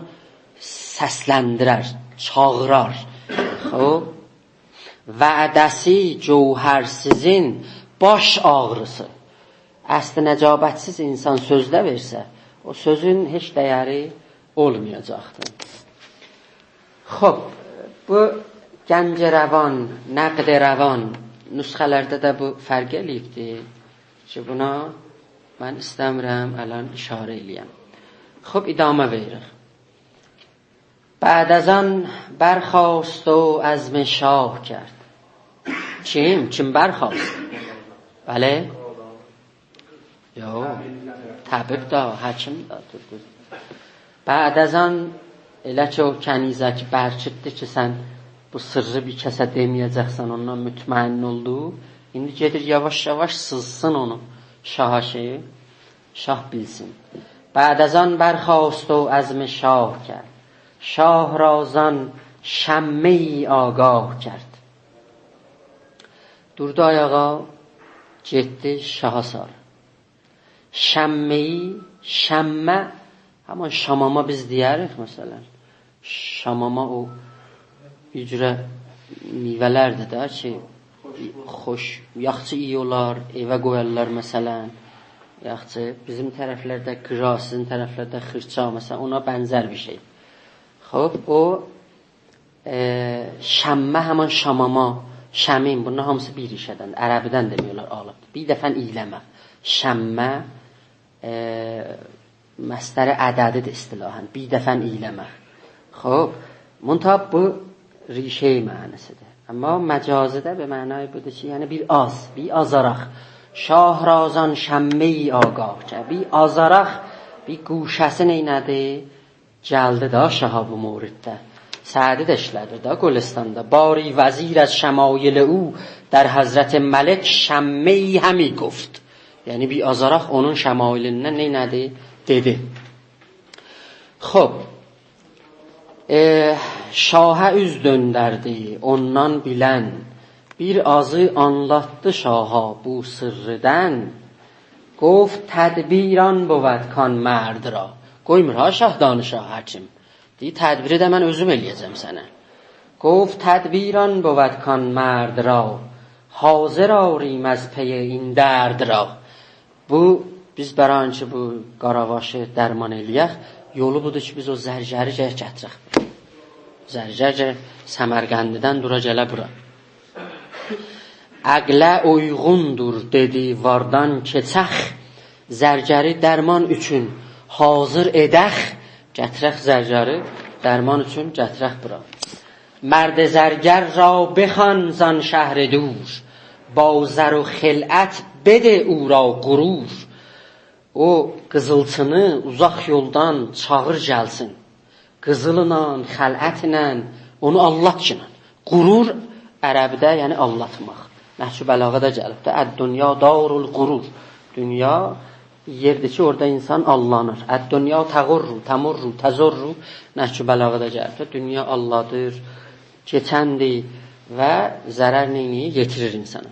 سسلندیرر، چاغیرار. خوب، وعده‌سی جوهرسیزین باش آغریسی. اصل نجابتسیز انسان سؤز ده وئرسه، او سؤزون هئچ دَیَری اولمایاجاقدیر. خوب، بو گنج روان، نقد روان نسخه‌لرده ده بو فرق ائله‌ییبدیر کی، بونا من ایسته‌میرم الان اشاره ائله‌یم. خوب، ادامه وئریریک. بعد از آن برخاست و عزم شاه کرد. کیم؟ کیم برخاست؟ بلی؟ یوخ. طبیب ده، حکیم ده، دور، دور. بعد از آن، ائله کی او کنیزکی برکیتدی کی سن بو سرّی بیر کسه دئمه‌یه‌جکسن، اوندان مطمئن اولدو. ایندی گئدیر یاواش-یاواش سیزسین اونو شاها کی، شاه بیلسین. بعد از آن برخاست و عزم شاه کرد، شاه را زان شمه‌ای آگاه کرد. دوردو آیاغا، گئتدی شاها ساری. شمه‌ای، شمه، همان شاماما بیز دئیه‌ریک، مثلا. شاماما او بیر جوره میوه‌لردیر ده کی، خوش، یاخشی ایی اولار، ائوه قویارلار، مثلا. یاخشی، بیزیم طرفلرده قیرا، سیزین طرفلرده خیرچا، مثلا، اونا بنزر بیر شئی. خوب، او ائ، شمه همان شاماما، شمیم، بونلار هامیسی بیر ریشه‌دن، عربیدن دئمک اولار آلیبدیر. بیر دفعه اییله‌مک. شمه، ائ، مصدر عددی‌دیر اصطلاحا. بیر دفعه اییله‌مک. خوب، منتها بو ریشه‌ای معنی‌سیدیر. اما مجازی‌ده به معنای بودور کی، یعنی بیر آز، بیر آزاراق. شاه را زان شمه‌ای آگاه کرد. بیر آزاراق، بیر گوشه‌سی نئینه‌دی؟ گلدی ده شاها بو موردده. سعدی ده ایشله‌دیر ده گلستاندا. «باری وزیر از شمایل او، در حضرت ملک شمه‌ای همی گفت.» یعنی بیر آزاراق اونون شمایلیندن نئینه‌دی؟ دئدی. خوب، ائ، شاها اوز دؤندردی اوندان بیلن، بیر آزی آنلاتدی شاها بو سرّیدن. گفت: «تدبیر آن بود کان مرد را.» قویمور ها شاه دانیشا، حکیم. دئییر: «تدبیری ده من اؤزوم ائله‌یه‌جم سنه.» گفت: «تدبیر آن بود کان مرد را، حاضر آریم از پی این درد را.» بو، بیز برای این کی بو قاراواشی درمان ائله‌یک، یولو بودور کی بیز او زرگری گرک گتیرک. زرگر گرک سمرقندیدن دورا گله بورا. «عقله اویغوندور» دئدی واردان کئچک، زرگری درمان اوچون حاضر ائدک. گتیرک زرگری، درمان اوچون گتیرک بورا. «مرد زرگر را بخوان زان شهر دور، با زر و خلعت بده او را غرور.» او قیزیلچینی اوزاق یولدان چاغیر گلسین. قیزیلینان، خلعتینن، اونو آللات کی. غرور عربده، یعنی آللاتماق. نهج‌البلاغه‌ده گلیب ده: «الدنیا دار الغرور.» دونیا یئردیر کی اورادا انسان آللانیر. «الدنیا تغر، تمر، تضر.» نهج‌البلاغه‌ده گلیب ده: دونیا آللادیر، کئچندیر و ضرر نئینیر؟ یئتیریر انسانا.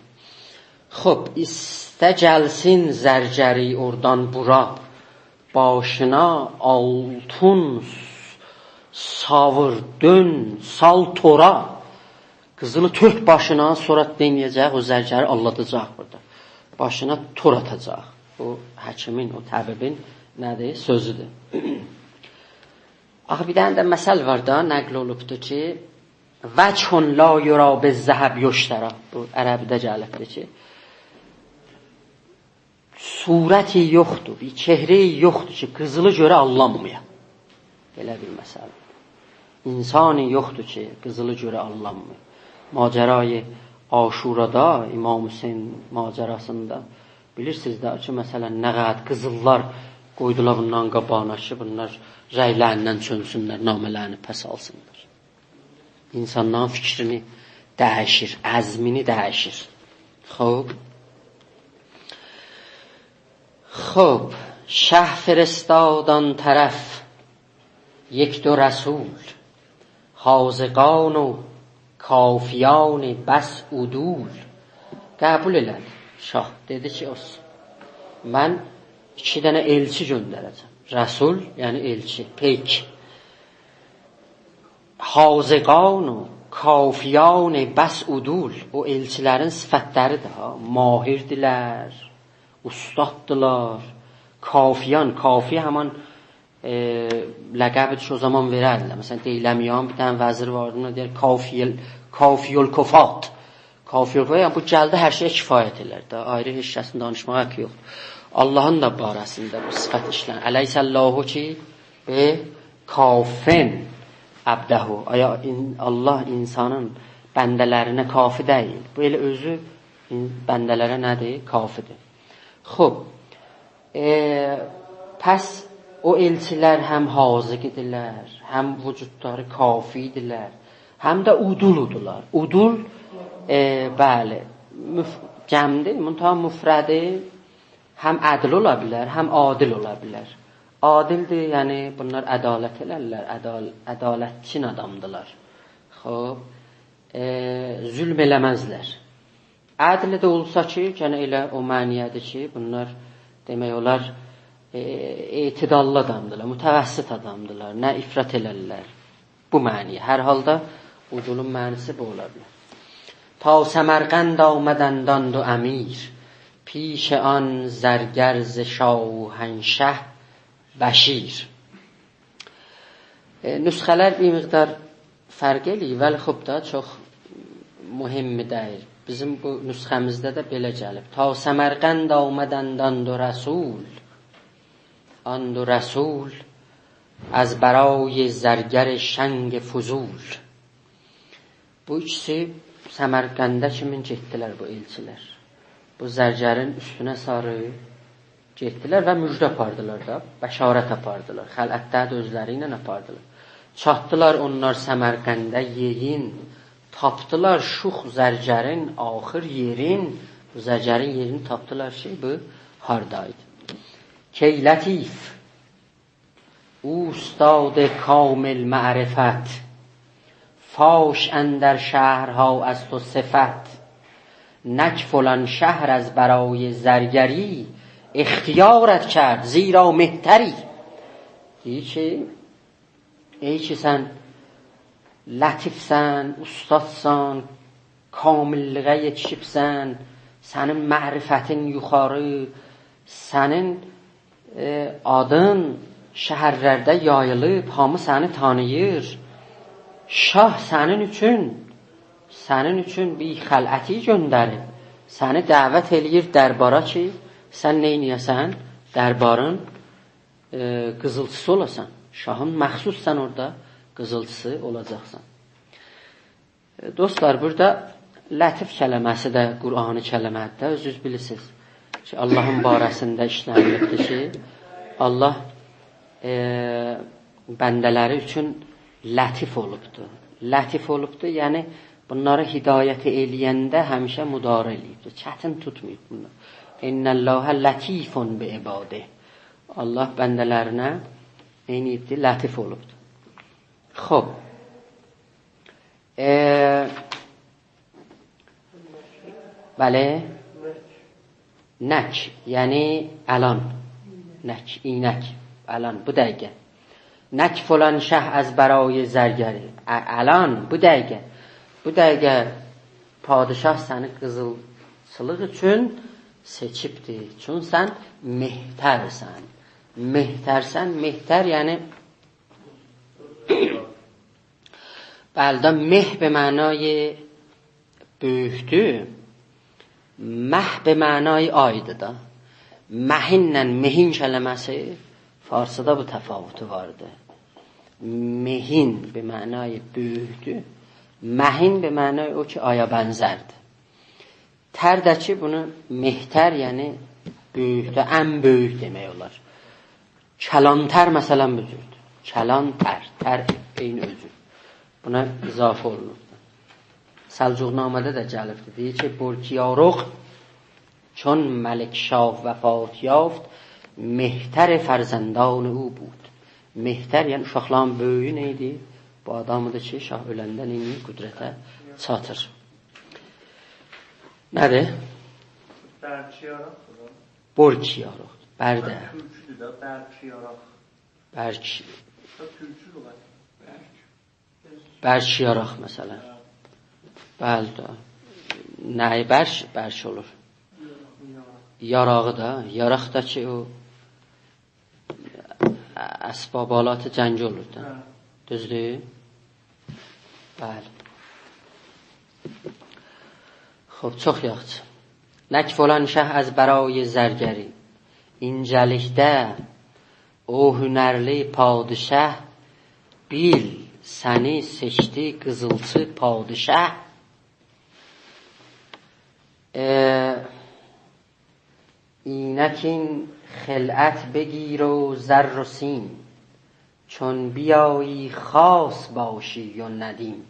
خوب، ایسته گلسین زرگری اوردان بورا، باشینا آلتین ساویر، دؤن، سال تورا. قیزیلی تؤک باشینا، سونرا نئینیه‌جک؟ او زرگری آللاداجاق بورادا. باشینا تور آتاجاق. او حکیمین، او طبیبین نه‌دیر؟ سؤزودور. آخی بیر دنه ده مثل وار دا، نقل اولوبدور کی، «وجه لا یری بالذهب یشتری.» بو عربده گلیبدیر کی، صورتی یوخدور، بیر چهره‌یی یوخدور کی، قیزیلی گؤره آللانمایا. بئله بیر مثل. انسانی یوخدور کی، قیزیلی گؤره آللانمایا. ماجرای عاشورادا، امام حسین ماجراسیندا، بیلیرسینیز ده کی، مثلا، نه قدر قیزیللار قویدولار بونلارین قاباغینا کی، بونلار رنگلریندن چؤنسونلر، نامه‌لرینی پس آلسینلار. انسانلارین فیکرینی دییشیر، عزمینی دییشیر. خوب. خوب، شه فرستاد آن طرف یک دو رسول، حاذقان و کافیان بس عدول. قبول ائله‌دی شاه. دئدی کی، اولسون. من ایکی دنه ائلچی گؤندره‌جم. رسول، یعنی ائلچی، پیک. حاذقان و کافیان بس عدول. او ائلچیلرین صفتلریدیر ها. ماهردیلر، اوستاددیلار. کافیان، کافی همان، ائ، لقبیدیر کی، او زامان وئرردیلر. مثلا، دئییلر، میان بیر دنه وزیر واردی، اونا دئیر، کافی ال-، کافی الکفات. کافی الکفات، یعنی بو گلدی، هر شئیه کفایت ائلر ده. آیری هئچ کسین دانیشماغا حاققی یوخدور. آللاهین دا باره‌سینده بو صفت ایشلنیر. «الیس الله» کی، «بکاف عبده». آیا این-، آللاه انسانین بنده‌لرینه کافی دئییل؟ بو ائله اؤزو این-، بنده‌لره نه‌دیر؟ کافیدیر. خوب، ائ، پس او ائلچیلر هم حاذق ایدیلر، هم وجودلاری کافی ایدیلر، هم ده عدول ایدیلر. عدول، ائ، بلی، مف-، جمعدیر، منتها مفردی هم عدل اولا بیلر، هم عادل اولا بیلر. عادلدیر، یعنی بونلار عدالت ائلرلر، عدال-، عدالتچین آدامدیلار. خوب، ائ، ظلم ائله‌مزلر. عدل ده اولسا کی، یعنی ائله او معنی‌یه‌دیر کی، بونلار دئمک اولار، ائ، اعتداللی آدامدیلار، متوسط آدامدیلار، نه افراط ائلرلر. بو معنی. هر حالدا عدولون معنی‌سی بو اولا بیلر. تا سمرقند آمدند آن دو امیر، پیش آن زرگر ز شاهنشه بشیر. ائ، نسخه‌لر بیر مقدار فرق ائله‌ییر، ولی خوب دا، چوخ مهم دئییل. بیزیم بو نسخه‌میزده ده بئله گلیب: «تا سمرقند آمدند آن دو رسول، آن دو رسول، از برای زرگر شنگ فضول.» بو ایکیسی سمرقنده کیمین گئتدیلر بو ائلچیلر. بو زرگرین اوستونه ساری گئتدیلر و مژده آپاردیلار دا، بشارت آپاردیلار. خلعتلری ده اؤزلری ایله آپاردیلار. چاتدیلار اونلار سمرقنده، یئرین تاپدیلار، شوخ زرگرین آخر یئرین، بو زرگرین یئرینی تاپدیلار کی، بو هاردایدی. «کای لطیف، اوستاد کامل معرفت، فاش اندر شهرها از تو صفت. نک فلان شهر از برای زرگری، اختیارت کرد زیرا مهتری.» دئییر کی، ای کی، سن لطیفسن، اوستادسان، کامللیگه یئتیشیبسن، سنین معرفتین یوخاری، سنین، ائ، آدین شهرلرده یاییلیب، هامی سنی تانیییر. شاه سنین اوچون، سنین اوچون بیر خلعتی گؤندریب، سنی دعوت ائله‌ییر دربارا کی، سن نئینیه‌سن؟ دربارین، ائ، قیزیلچیسی اولاسان. شاهین مخصوص سن اورادا قیزیلچیسی اولاجاقسان. ائ، دوستلار، بورادا لطیف کلمه‌سی ده قرآنی کلمه‌دیر ده، اؤزونوز بیلیرسینیز کی، آللاهین باره‌سینده ایشله‌نیلیبدیر کی، آللاه، ائ، بنده‌لری اوچون لطیف اولوبدور. لطیف اولوبدور، یعنی بونلاری هدایت ائله‌ینده همیشه مدارا ائله‌ییبدیر. چتین توتماییب بونلار. «ان الله لطیف بعباده.» آللاه بنده‌لرینه نئینییبدیر؟ لطیف اولوبدور. خوب. ائ، بلی. نک، یعنی الان. نک، اینک. الان، بو دقیقه. «نک فلان شه از برای زرگری.» ا-، الان، بو دقیقه. بو دقیقه پادشاه سنی قیزیلچیلیق اوچون سئچیبدیر. چون سن مهترسن. مهترسن، مهتر یعنی، بلی ده، مه به معنای بؤیوکدور. مه به معنای آیدیر دا. مهینله مهین کلمه‌سی فارسیدا بو تفاوتو واردی. مهین به معنای بؤیوکدور. مهین به معنای او کی، آیا بنزردیر. تر ده کی، بونو مهتر، یعنی بؤیوک ده، ان بؤیوک دئمک اولار. کلانتر، مثلا، بو جوردور. کلانتر، تر عینی اؤزو. بونا اضافه اولونوب. سلجوق‌نامه‌ده ده گلیبدیر. دئییر کی، «بلکیاروق چون ملک‌شاه وفات یافت، مهتر فرزندان او بود.» مهتر، یعنی اوشاقلارین بؤیویو نه ایدی؟ بو آدام ایدی کی، شاه اؤلنده نئینیر؟ قدرته چاتیر. نه‌دیر؟ برکیاراق. بلکیاروق. بر ده. تورکودور ده، برکیاراق. برک. دا تورکو لغت. برک. برکیاراق، مثلا. بلی ده. نه‌یی برک؟ برک اولور. یاراق. یاراغی دا. یاراق دا کی، او اسباب آلات جنگ اولور دا. هه. دوزدور؟ بلی. خوب، چوخ یاخشی. «نک فلان شه از برای زرگری، اینجه‌لیکده او هنرلی پادشه، بیل سنی سئچدی قیزیلچی پادشه.» ائ، «اینکین خلعت بگیر و زر و سیم، چون بیایی خاص باشی و ندیم.»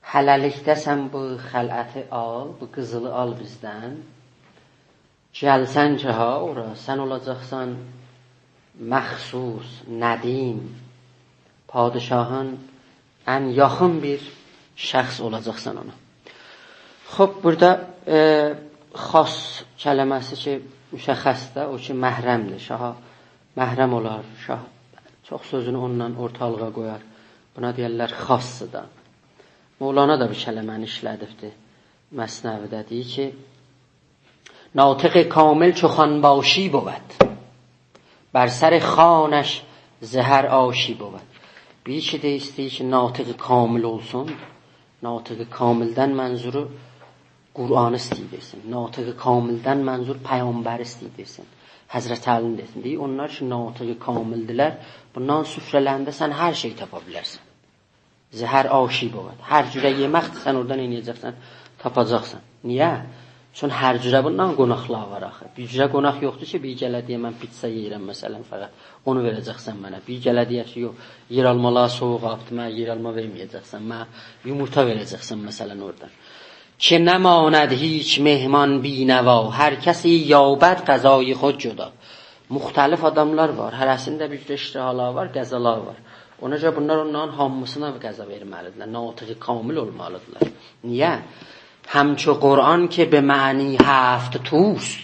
هله‌لیکده سن بو خلعتی آل، بو قیزیلی آل بیزدن. گلسن کی، ها، اورا، سن اولاجاقسان مخصوص، ندیم، پادشاهین ان یاخین بیر شخص اولاجاقسان اونا. خوب، بورادا، ائ، خاص کلمه‌سی کی، مشخصدیر، او کی، محرمدیر. شاها محرم اولار، شاه چوخ سؤزونو اونونلا اورتالیغا قویار. بونا دئیرلر خاص دا. مولانا دا بو کلمه‌نی ایشله‌دیبدیر مثنوی‌ده. دئییر کی، «ناطق کامل چو خوان‌باشی بود، بر سر خوانش ز هر آشی بود.» بیر کی ده ایسته‌ییر کی، ناطق کامل اولسون. ناطق کاملدن منظورو قرآنی ایسته‌ییر دئسین. ناطق کاملدن منظور پیغمبری ایسته‌ییر دئسین. حضرت علی‌نی دئسین. دئییر، اونلار کی، ناطق کاملدیلر، بونلارین سفره‌لرینده سن هر شئی تاپا بیلرسن. «ز هر آشی بود.» هر جوره یئمکدیر، سن اورادا نه ائده‌جکسن؟ تاپاجاقسان. نییه؟ چون هر جوره بوندان قوناقلار وار آخی. بیر جوره قوناق یوخدور کی، بیر گله دئیه، «من پیتزا یئییرم»، مثلا، فقط اونو وئره‌جکسن منه. بیر گله دئیه کی، «یوخ، یئرآلمالار سویوق آبدی، منه یئرآلما وئرمه‌یه‌جکسن، منه یومورتا وئره‌جکسن»، مثلا، اورادان. «که نماند هیچ مهمان بی‌نوا، هر کسی یابد غذای خود جدا.» مختلف آداملار وار، هره‌سینین ده بیر جور اشتهالاری وار، غذالاری وار. اونا گؤره بونلار اونلارین هامیسینا غذا وئرمه‌لیدیرلر، ناطق کامل اولمالیدیرلار. نییه؟ «همچو قرآن که به معنی هفت توست.»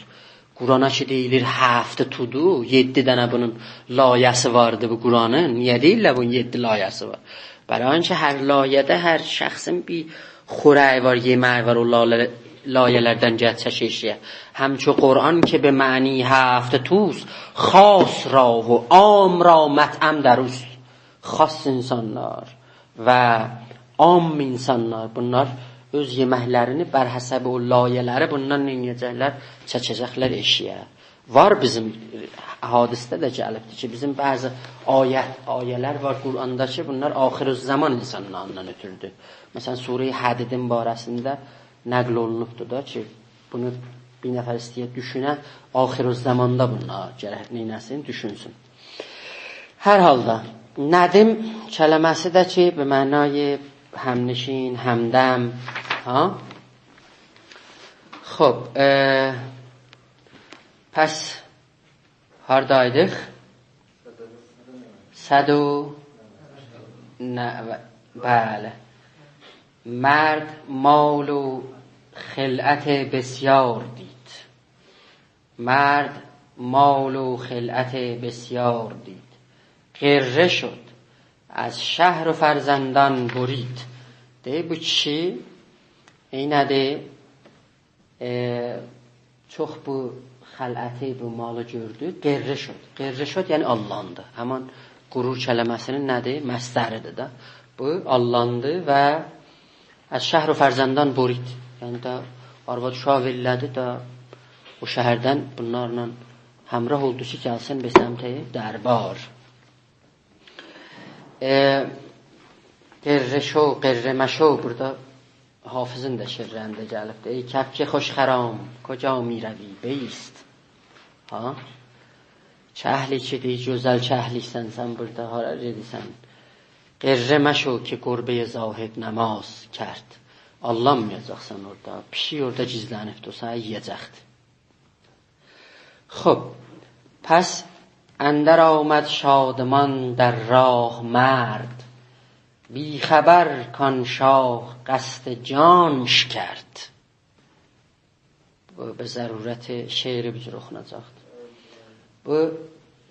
قرآنا کی دئییلیر هفت تودور، یئددی دنه بونون لایه‌سی واردی بو قرآنین. نییه دئییرلر بونون یئددی لایه‌سی وار؟ برای اینکه هر لایه‌ده هر شخصین بیر خوره‌یی وار، یئمه‌یی وار، او لایه-، لایه‌لردن گرک چکه ائشییه. «همچو قرآن که به معنی هفت توست، خاص را و عام را مطعم در اوست.» خاص اینسانلار و عام اینسانلار، بونلار اؤز یئمکلرینی بر حسب او لایه‌لری بوندان نئینیه‌جکلر؟ چکه‌جکلر ائشییه. وار بیزیم، ائ، حدیثده ده گلیبدیر کی، بیزیم بعضی آیت، آیه‌لر وار قرآندا کی، بونلار آخرالزمان اینسانلاریندان اؤتوردور. مثلا، سوره‌ی حدیدین باره‌سینده نقل اولونوبدور دا کی، بونو بیر نفر ایسته‌یه دوشونه، آخرالزماندا بونلار گرک نئینه‌سین، دوشونسون. هر حالدا، ندیم کلمه‌سی ده کی، به معنای همنشین، همدم، ها؟ خوب، ائ، پس هاردایدیق؟ صد و نه، بلی. مرد مال و خلعت بسیار دید. مرد مال و خلعت بسیار دید. غره شد، از شهر و فرزندان برید. دئییر، بو کیشی نئینه‌دی؟ ائ، چوخ بو خلعتی، بو مالی گؤردو، غره شد. غره شد، یعنی آللاندی. همان غرور کلمه‌سینین نه‌دیر؟ مصدری‌دیر ده. بو آللاندی و «از شهر و فرزندان برید»، یعنی ده آرواد اوشاغی ائله‌دی ده، او شهردن بونلارلا همراه اولدو کی، گلسین به سمت دربار. ائ، غره شو، غره مشو، بورادا حافظین ده شعرلرینده گلیبدیر. «ای کفش خوش‌خرام، کجا می‌روی؟ بایست.» ها؟ کهلی کی دئییر، گؤزل کهلیکسن، سن بورادا هارا گئدیرسن؟ «غره مشو که گربهٔ زاهدنماز کرد.» آللانمایاجاقسان اورادا. پیشیک اورادا گیزلنیبدیر، او سنی یئیه‌جکدیر. خوب، پس اندر آمد شادمان در راه مرد، بی‌خبر کان شاه قصد جانش کرد. بو، به ضرورت شعری بو جور اوخوناجاقدیر. بو،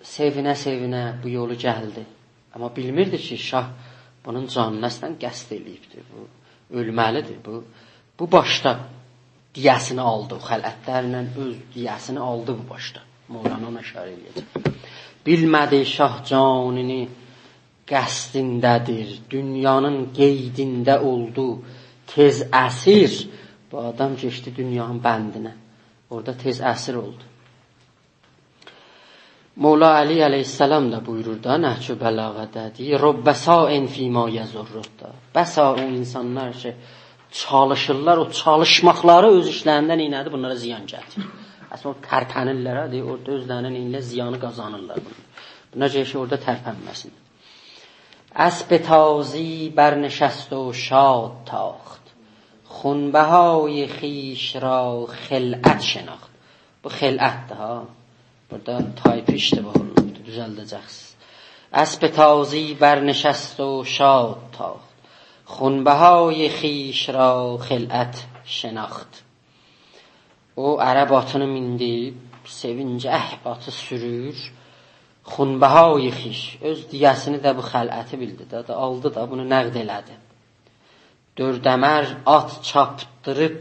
سئوینه-سئوینه بو یولو گلدی. آمما بیلمیردی کی، شاه بونون جانینا اصلاً قصد ائله‌ییبدیر. بو اؤلمه‌لیدیر. بو، بو باشدا دیه‌سینی آلدی، او خلعتلرله اؤز دیه‌سینی آلدی بو باشدا. مولانا اونا اشاره ائله‌یه‌جک. بیلمه‌دی شاه جانی‌نین قصدینده‌دیر، دونیانین قیدینده اولدو تئز اسیر. بو آدام کئچدی دونیانین بندینه. اورادا تئز اسیر اولدو. مولا علی علیه‌السلام دا بویورور دا، نهج البلاغه‌ده دئییر: «رب صاع فیما یضرک» دا. بسا او اینسانلار کی، چالیشیرلار، او چالیشماقلاری اؤز ایچلرینده نئینه‌دی؟ بونلارا زیان گتیریر. اصلینده او ترپنیرلر، ها، دئییر، اورادا اؤزلرینه نئینیرلر؟ زیانی قازانیرلار بونلار. بونا گرک کی، اورادا ترپنمه‌سین. اسب تازی برنشست و شاد تاخت، خونبهای خویش را خلعت شناخت. بو خلعتدیر ها. بورادا تایپی اشتباه اولونوبدور، دوزلده‌جکسینیز. اسب تازی برنشست و شاد تاخت، خونبهای خویش را خلعت شناخت. او عرب آتینی میندی، سئوینجک آتی سورور. خونبهای خویش، اؤز دیه‌سینی ده بو خلعتی بیلدی ده، ده آلدی دا، بونو نقد ائله‌دی. دؤرد امر آت چاپدیریب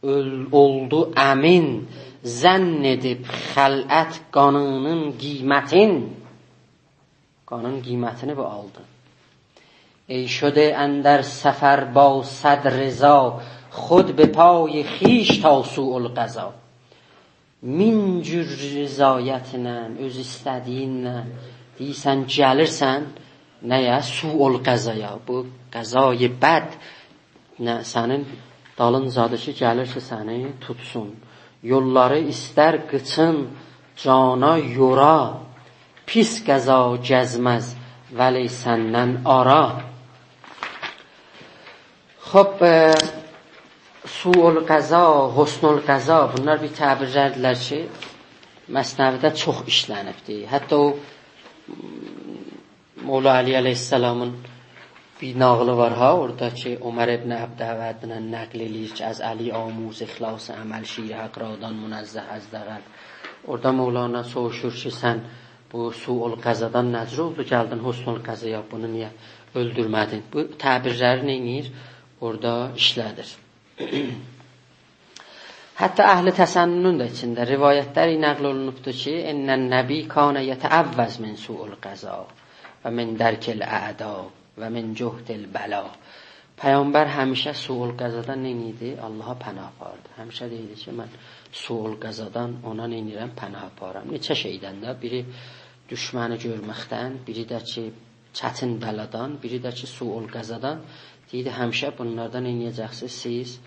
اؤل-، اولدو امین، ظن ائدیب خلعت قانی‌نین قیمتین. قانین قیمتینی بو آلدی. «ای شده اندر سفر با صد رضا، خود به پای خویش تا سوء القضا.» مین جور رضایتله، اؤز ایسته‌دیگینله، دئییرسن، گلیرسن نه‌یه؟ سوء القضایا، بو قضای بد. نه، سنین دالینجادیر کی، گلیر کی، سنی توتسون. یوللاری ایستر قیچین جانا یورا، پیس قضا گزمز ولی سندن آرا. خوب، ائ، سوء القضا، حسن القضا، بونلار بیر تعبیرلردیرلر کی، مثنوی‌ده چوخ ایشلنیبدیر. حتی او مولا علی علیه‌السلامین بیر ناغیلی وار ها، اورادا کی، عمر ابن عبدود نقل ائله‌ییر کی، «از علی آموز اخلاص عمل، شیر حق را دان منزه از دغل.» اورادا مولانا سوروشور کی، سن بو سوء القضادان نه جور اولدو، گلدین حسن القضایا، بونو نییه اؤلدورمه‌دین؟ بو تعبیرلری نئینیر؟ اورادا ایشله‌دیر. حتی اهل تسننون دا ایچینده روایتلر نقل اولونوبدور کی، «ان النبی کان یتعوذ من سوء القضا و من درک الاعدا و من جهد البلا.» پیغمبر همیشه سوء القضادان نئینیردی؟ آللاها پناه آپاردی. همیشه دئییردی کی، من سوء القضادان اونا نئینیرم؟ پناه آپاریرام. نئچه شئیدن ده، بیری دوشمنی گؤرمکدن، بیری ده کی، چتین بلادان، بیری ده کی، سوء القضادان. دئییردی، همیشه بونلاردان نئینیه‌جکسینیز؟ سیز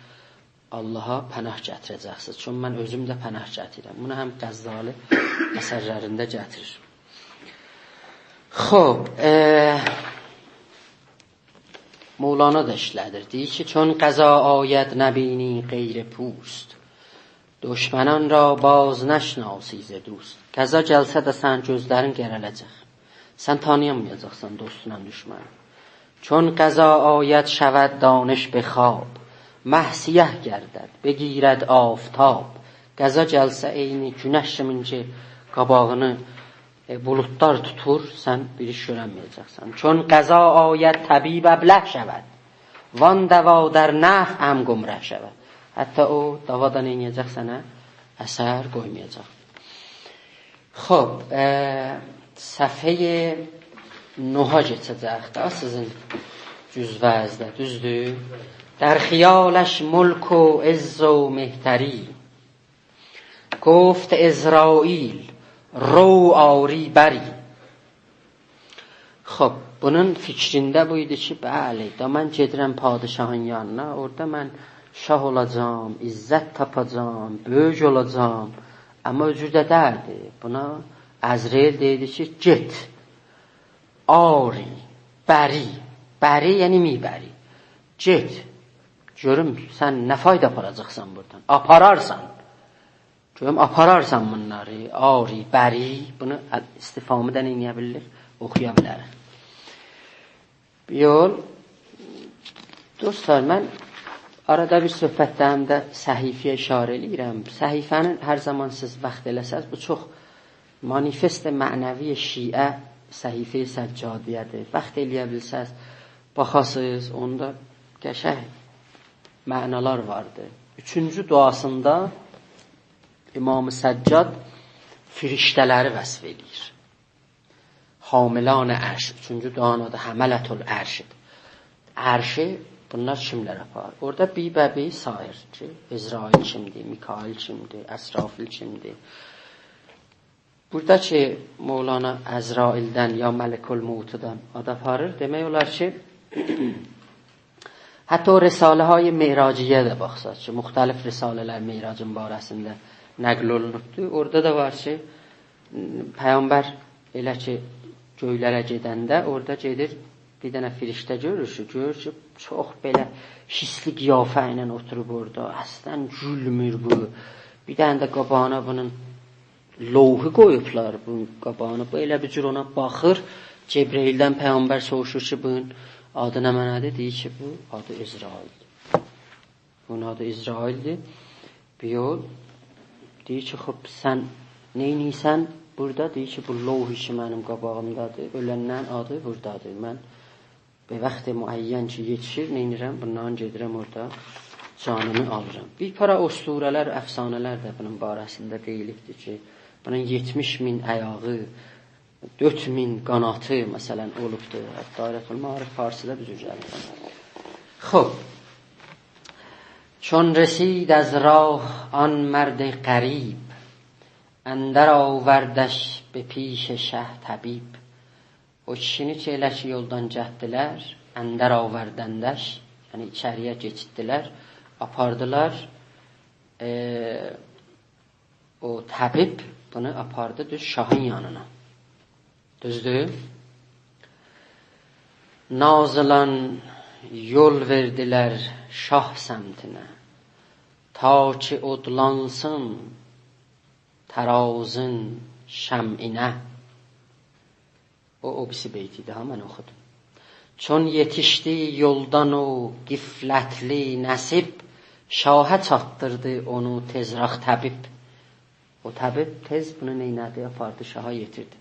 آللاها پناه گتیره‌جکسینیز. چونکی من اؤزوم ده پناه گتیریرم. بونو هم غزالی اثرلرینده گتیریر. خوب، ائ، مولانا دا ایشله‌دیر. دئییر کی، «چون قضا آید نبینی غیر پوست، دشمنان را باز نشناسی ز دوست.» قضا گلسه ده سنین گؤزلرین قره‌له‌جک. سن تانییامایاجاقسان دوستونان دوشمنی. «چون قضا آید شود دانش به خواب، مه سیه گردد بگیرد آفتاب.» قضا گلسه عینی گونش کیمین کی قاباغینی، ائ، بولودلار توتور، سن بیر ایش گؤرنمه‌یه‌جکسن. «چون قضا آید طبیب ابله شود، وان دوا در نفع هم گمره شود.» حتی او دوا دا نئینیه‌جک سنه؟ اثر قویمایاجاق. خوب، اه، صفحه‌ی نوها کئچه‌جک ده سیزین جزوه‌زده، دوزدور؟ «در خیالش ملک و عز و مهتری، گفت عزرائیل: رو آری بری.» خوب، بونون فیکرینده بو ایدی کی، بلی، دا من گئدیرم پادشاهین یانینا، اورادا من شاه اولاجاغام، عزت تاپاجاغام، بؤیوک اولاجاغام. اما او جور ده دئییردی. بونا عزرائیل دئییردی کی، گئت، آری، بری، بری یعنی می‌بری. گئت، گؤروم سن نه فایدا آپاراجاقسان بورادان. آپارارسان. گؤروم آپارارسان بونلاری، آری، بری، بونو ال-، استفهامی ده نئینیه بیلیر؟ اوخویا بیلر. یول، دوستلار، من آرادا بیر صحبتلریمده صحیفه‌یه اشاره ائله‌ییرم. صحیفه‌نین هر زامان سیز واخت ائله‌سز، بو چوخ مانیفست معنوی شیعه صحیفه‌ی سجادیه‌دیر. واخت ائله‌یه بیلسز، باخاسیز، اوندا قشنگ معنالار واردیر. اوچونجو دعاسیندا امام سجاد فرشته‌لری وصف ائله‌ییر. حاملان عرش، اوچونجو دعانین آدی حملة العرش‌دیر. عرشی بونلار کیملر آپاریر؟ اورادا بیر به بیر ساییر کی، عزرائیل کیمدیر، میکائیل کیمدیر، اسرافیل کیمدیر. بورادا کی، مولانا عزرائیلدن یا ملک الموتدان آد آپاریر، دئمک اولار کی، حتی او رساله‌های معراجی‌یه ده باخساق کی، مختلف رساله‌لر معراجین باره‌سینده نقل اولونوبدور. اورادا دا وار کی، پیغمبر ائله کی، گؤیلره گئدنده اورادا گئدیر، بیر دنه فرشته گؤرور کی، گؤرور کی، چوخ بئله حسلی قیافه ایله اوتوروب اورادا، اصلاً گولمور بو. بیر دنه ده قاباغینا بونون لوحو قویوبلار بونون قاباغینا. بو ائله بیر جور اونا باخیر. جبرئیلدن پیغمبر سوروشور کی، بونون آدی نمنه‌دیر؟ دئییر کی، بو آدی عزرائیل‌دیر. بونون آدی عزرائیل‌دیر. بیر یول دئییر کی، خوب، سن نئینیرسن بورادا؟ دئییر کی، بو لوح کی، منیم قاباغیمدادیر، اؤلنلرین آدی بورادادیر. من به وقت معین کی یئتیشیر، نئینیرم؟ بوندان گئدیرم اورادا جانیمی آلیرام. بیر پارا اسطوره‌لر، افسانه‌لر ده بونون باره‌سینده دئییلیبدیر کی، بونون یئتمیش مین آیاغی، دؤرد مین قاناتی، مثلاً، اولوبدور. حتی دایرةالمعارف فارسی‌دا بو جور گلیر. خوب. «چون رسید از راه آن مرد غریب، اندر آوردش به پیش شه طبیب.» او کیشینی کی، ائله کی یولدان گتدیلر، «اندر آوردندش»، یعنی ایچری‌یه کئچیرتدیلر، آپاردیلار، ائ، او طبیب بونو آپاردی دوز شاهین یانینا. دوزدور؟ «نازلان یول وئردیلر شاه سمتینه، تا کی اودلانسین ترازین شمعینه.» او، او بیریسی بیت ایدی ها، من اوخودوم. «چون یئتیشدی یولدان او غفلتلی نصیب، شاها چاتدیردی اونو تئزراق طبیب.» او طبیب تئز بونو نئینه‌دی؟ آپاردی شاها یئتیردی.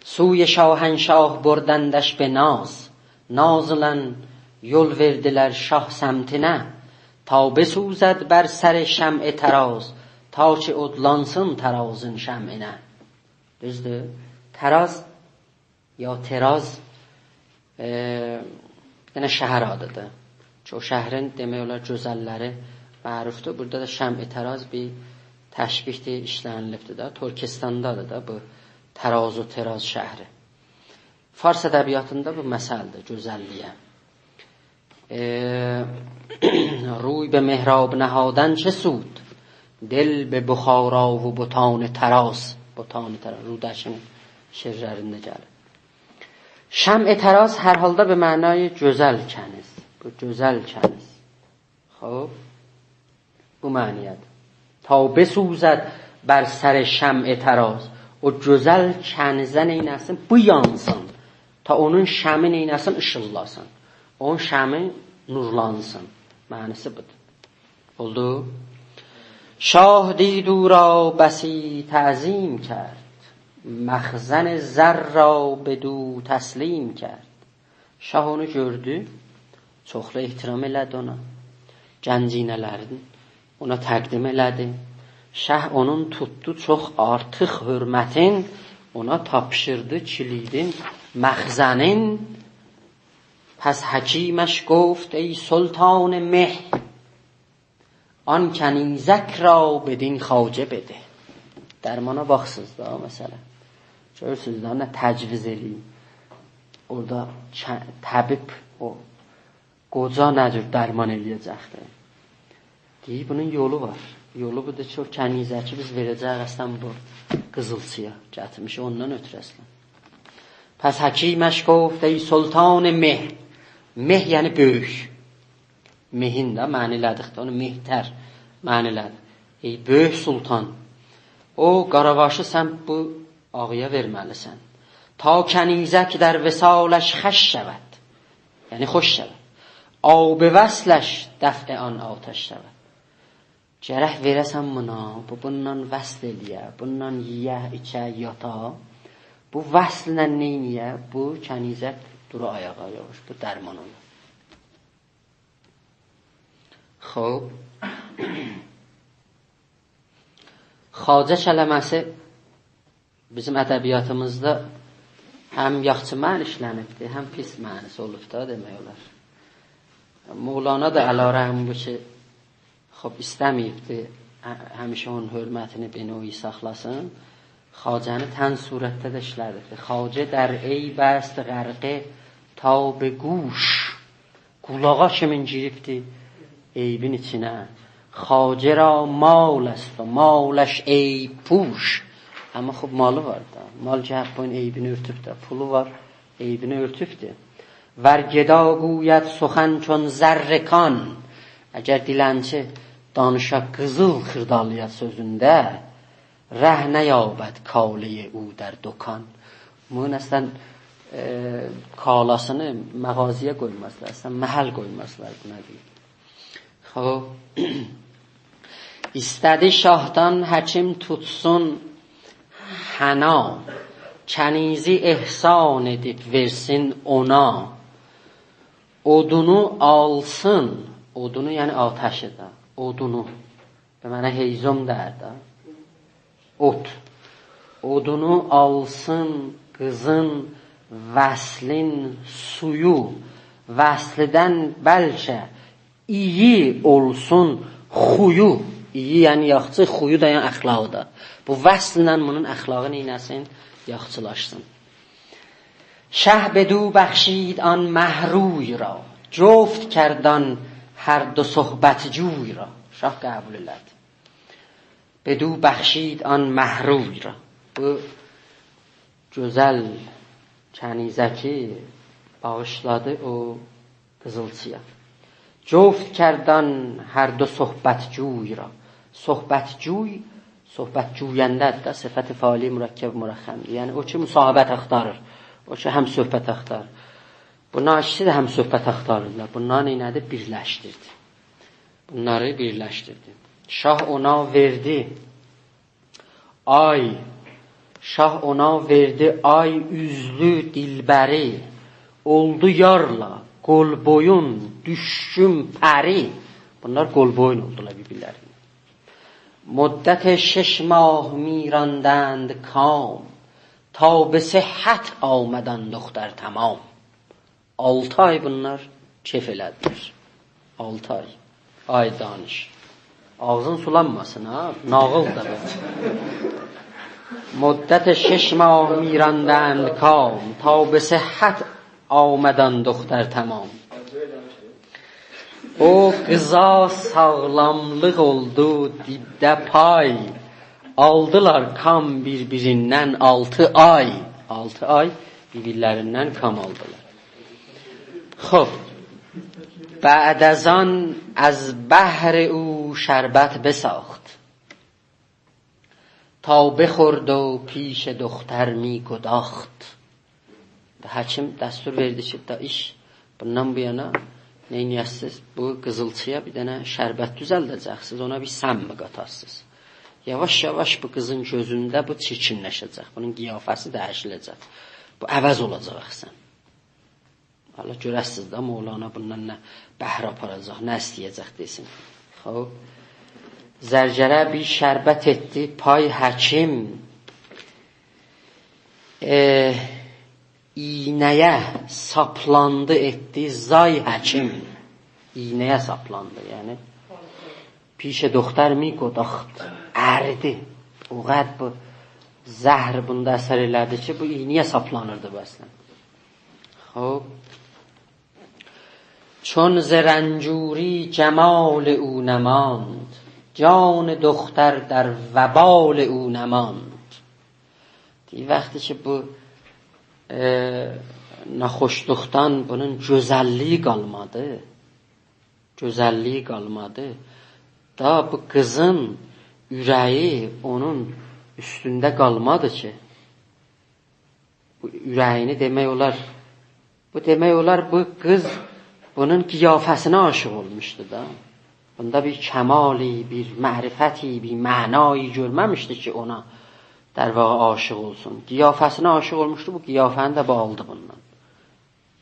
«سوی شاهنشاه بردندش به ناز، نازلان یول وئردیلر شاه سمتینه، تا بسوزد بر سر شمع تراز، تا کی اودلانسین ترازین شمعینه.» دوزدور؟ تراز یا تراز، ائ، بیر دنه شهر آدیدیر. کی، او شهرین، دئمک اولار، گؤزللری معروفدور. بورادا دا شمع تراز بیر تشبیه‌دیر، ایشله‌نیلیبدیر ده. ترکستاندادیر دا بو تراز و تراز شهری. فارس ادبیاتیندا بو مثل‌دیر، گؤزللییه. ائ، «روی به محراب نهادن چه سود، دل به بخارا و بتان تراز.» بتان تراز، رودکی‌نین شعرلرینده گلیر. شمع تراز هر حالدا به معنای گؤزل کنیز. بو گؤزل کنیز. خوب. بو معنی‌یه‌دیر. «تا بسوزد بر سر شمع تراز.» او گؤزل کنیزه نئینه‌سین؟ بو یانسین. تا اونون شمعی نئینه‌سین؟ ایشیلداسین. اونون شمعی نورلانسین. معنی‌سی بودور. اولدو؟ «شاه دید او را بسی تعظیم کرد، مخزن زر را بدو تسلیم کرد.» شاه اونو گؤردو، چوخلو احترام ائله‌دی اونا. گنجینه‌لرین اونا تقدیم ائله‌دی. شه اونون توتدو چوخ آرتیق حؤرمتین، اونا تاپشیردی کلیدین مخزنین. پس حکیمش گفت: «ای سلطان مه، آن کنیزک را بدین خواجه بده.» درمانا باخسیز دا، مثلا. گؤرورسونوز دا، نه تجویز ائله‌ییم. اورادا چه-، طبیب، او قوجا نه جور درمان ائله‌یه‌جکدیر؟ دئییر، بونون یولو وار. یولو بودور کی، او کنیزکی بیز وئره‌جه‌ییک اصلا بو قیزیلچی‌یا. گتیرمیشیک اوندان اؤترو اصلا. پس حکیمش گفت: «ای سلطان مه.» مه یعنی بؤیوک. مهین ده معنی ائله‌دیک ده، اونو مهتر معنی ائله‌دیک. ای بؤیوک سلطان، او قاراواشی سن بو آغایا وئرمه‌لیسن. «تا کنیزک در وصالش خوش شود.» یعنی خوش شود. «آب وصلش دفع آن آتش شود.» گرک وئره‌سن بونا، بو بوننان وصل ائله‌یه، بوننان یئیه، ایچه، یاتا. بو وصلله نئینیه؟ بو کنیزک دورا آیاغا، یاواش، بو درمان اولا. خوب. خواجه کلمه‌سی بیزیم ادبیاتیمیزدا هم یاخشی معنی ایشلنیبدیر، هم پیس معنی‌سی اولوب دا، دئمک اولار. مولانا دا علی‌رغم بو کی، خوب، ایسته‌مه‌ییبدی ه-، همیشه اونون حؤرمتینی بیر نوعی ساخلاسین، خواجه‌نی طنز صورتده ده ایشلدیبدی. «خواجه در عیب است غرقه تا به گوش.» قولاغا کیمین گیریبدی عیبین ایچینه. «خواجه را مال است و مالش عیب‌پوش.» اما خوب، مالی وار دا. مال گلیب بونون عیبینی اؤرتوب ده. پولو وار، عیبینی اؤرتوبدور. «ور گدا گوید سخن چون زر کان.» اگر دیلنچی دانیشا، قیزیل خیردالیا سؤزونده، «ره نیابد کالهٔ او در دکان.» بونون اصلا، ائ، کالاسینی مغازه‌یه قویمازلار، اصلا محل قویمازلار بونا، دئییر. خوب. ایسته‌دی شاهدان حکیم توتسون حنا، کنیزی احسان ائدیب وئرسین اونا. اودونو آلسین، اودونو یعنی آتشی ده، اودونو. به معنی هیزم دئییل ده. اوت. اودونو آلسین قیزین وصلین سویو، وصلدن بلکه اییی اولسون خویو. اییی یعنی یاخشی، خویو دا یعنی اخلاقی دا. بو وصلله بونون اخلاقی نئینه‌سین؟ یاخشیلاشسین. «شه بدو بخشید آن مه‌روی را، جفت کرد آن هر دو صحبت‌جوی را.» شاه قبول ائله‌دی. «بدو بخشید آن مه‌روی را.» بو گؤزل کنیزکی باغیشلادی او قیزیلچی‌یا. «جفت کرد آن هر دو صحبت‌جوی را.» صحبت‌جوی، صحبت جوینده‌دیر ده، صفت فاعل مرکب مرخم‌دیر. یعنی او کی مصاحبت آختاریر، او کی هم‌صحبت آختاریر. بونلار ایکیسی ده هم‌صحبت آختاریرلار. بونلاری نئینه‌دی؟ بیرلشدیردی. بونلاری بیرلشدیردی. شاه اونا وئردی آی، شاه اونا وئردی آی اوزلو دلبری، اولدو یارلا قول بویون دوشکون پری. بونلار قول بویون اولدولار بیر-بیرلرینه. «مدت شش ماه می‌راندند کام، تا به صحت آمد آن دختر تمام.» آلتی آی بونلار کئف ائله‌دیلر. آلتی آی. آی دانیش. آغزین سولانماسین ها، ناغیل دا بو. «مدت شش ماه می‌راندند کام، تا به صحت آمد آن دختر تمام.» او قیزا ساغلاملیق اولدو دیبده پای، آلدیلار کام بیر-بیریندن آلتی آی. آلتی آی بیر-بیرلریندن کام آلدیلار. خوب. «بعد از آن از بهر او شربت بساخت، تا بخورد و پیش دختر می‌گداخت.» حکیم دستور وئردی کی، دا ایش بوندان بو یانا نئینیه‌سیز؟ بو قیزیلچی‌یا بیر دنه شربت دوزلده‌جکسیز، اونا بیر سم قاتاسیز. یاواش-یاواش بو قیزین گؤزونده بو چیرکینلشه‌جک، بونون قیافه‌سی دییشیله‌جک. بو عوض اولاجاق اصلا. حالا گؤره‌سیز ده، مولانا بوندان نه بهره آپاراجاق، نه ایسته‌یه‌جک دئسین. خوب. زرگره بیر شربت ائتدی پای حکیم، ائ، ایینه‌یه ساپلاندی ائتدی زای حکیم. ایینه‌یه ساپلاندی، یعنی پیش دختر می‌گداخت، اریدی. او قدر بو زهر بوندا اثر ائله‌دی کی، بو ایینه‌یه ساپلانیردی بو اصلاً. خوب. چون ز رنجوری جمال او نماند، جان دختر در وبال او نماند. دئییر، وقتی کی بو، ائ، ناخوشلوقدان بونون گؤزللیگی قالمادی. گؤزللیگی قالمادی. دا بو قیزین اوره‌یی اونون اوستونده قالمادی کی. بو اوره‌یینی دئمک اولار، بو دئمک اولار، بو قیز بونون قیافه‌سینه عاشق اولموشدو دا. بوندا بیر کمالی، بیر معرفتی، بیر معنایی گؤرمه‌میشدی کی، اونا، در واقع، عاشق اولسون. قیافه‌سینه عاشق اولموشدو، بو قیافه‌نی ده بو آلدی بوندان.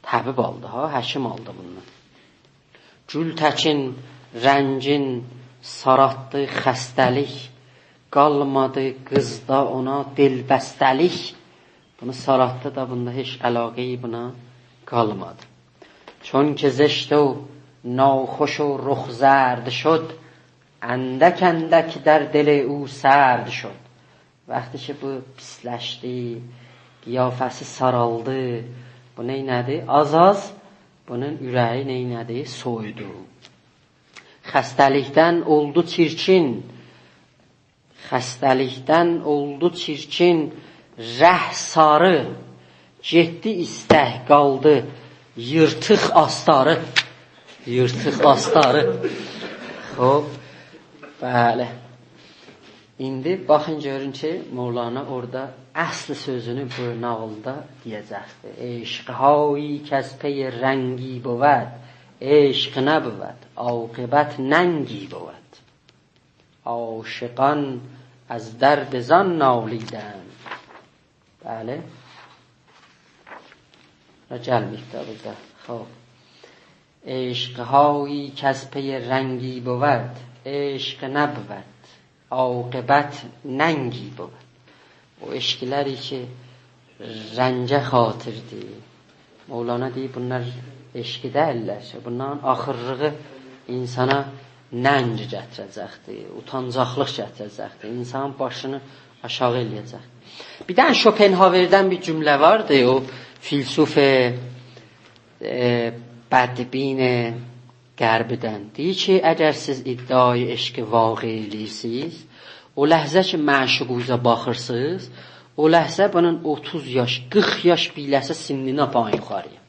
طبیب آلدی ها، حکیم آلدی بوندان. گول‌تکین رنگین سارالتدی خسته‌لیک، قالمادی قیزدا اونا دلبسته‌لیک. بونو سارالتدی دا، بوندا هئچ علاقه‌ای بونا قالمادی. چون که زشت و ناخوش و رخ زرد شد، اندک اندک در دل او سرد شد. وقتی کی بو پیسلشدی، قیافه‌سی سارالدی، بو نئینه‌دی؟ آز-آز بونون اوره‌یی نئینه‌دی؟ سویودو. خسته‌لیکدن اولدو چیرکین، خسته‌لیکدن اولدو چیرکین، رنگ ساری، گئتدی ایستک، قالدی ییرتیق آستاری. ییرتیق آستاری. خوب، بلی. ایندی باخین، گؤرون کی، مولانا اورادا اصل سؤزونو بو ناغیلدا دئیه‌جکدیر. «عشق‌هایی کز پی رنگی بود، عشق نبود، عاقبت ننگی بود. عاشقان از درد زان نالیدند.» بلی. را گلمه‌ییب ده بورادا. خوب. «عشق‌هایی کز پی رنگی بود، عشق نبود، عاقبت ننگی بود.» او عشقلری کی، رنگه خاطردیر. مولانا دئییر، بونلار عشق دئییللر کی، بونلارین آخیرلیغی اینسانا ننگ گتیره‌جکدیر، اوتانجاقلیق گتیره‌جکدیر، اینسانین باشینی آشاغی ائله‌یه‌جک. بیر دنه شوپنهاوردن بیر جمله واردی، او فیلسوف، ائ، بدبین غربیدن. دئییر کی، اگر سیز ادعای عشق واقعی ائله‌ییرسینیز، او لحظه کی، معشوقونوزا باخیرسینیز، او لحظه بونون اوتوز یاش، قیرخ یاش بیله‌سی سنّینی آپارین یوخاری‌یا.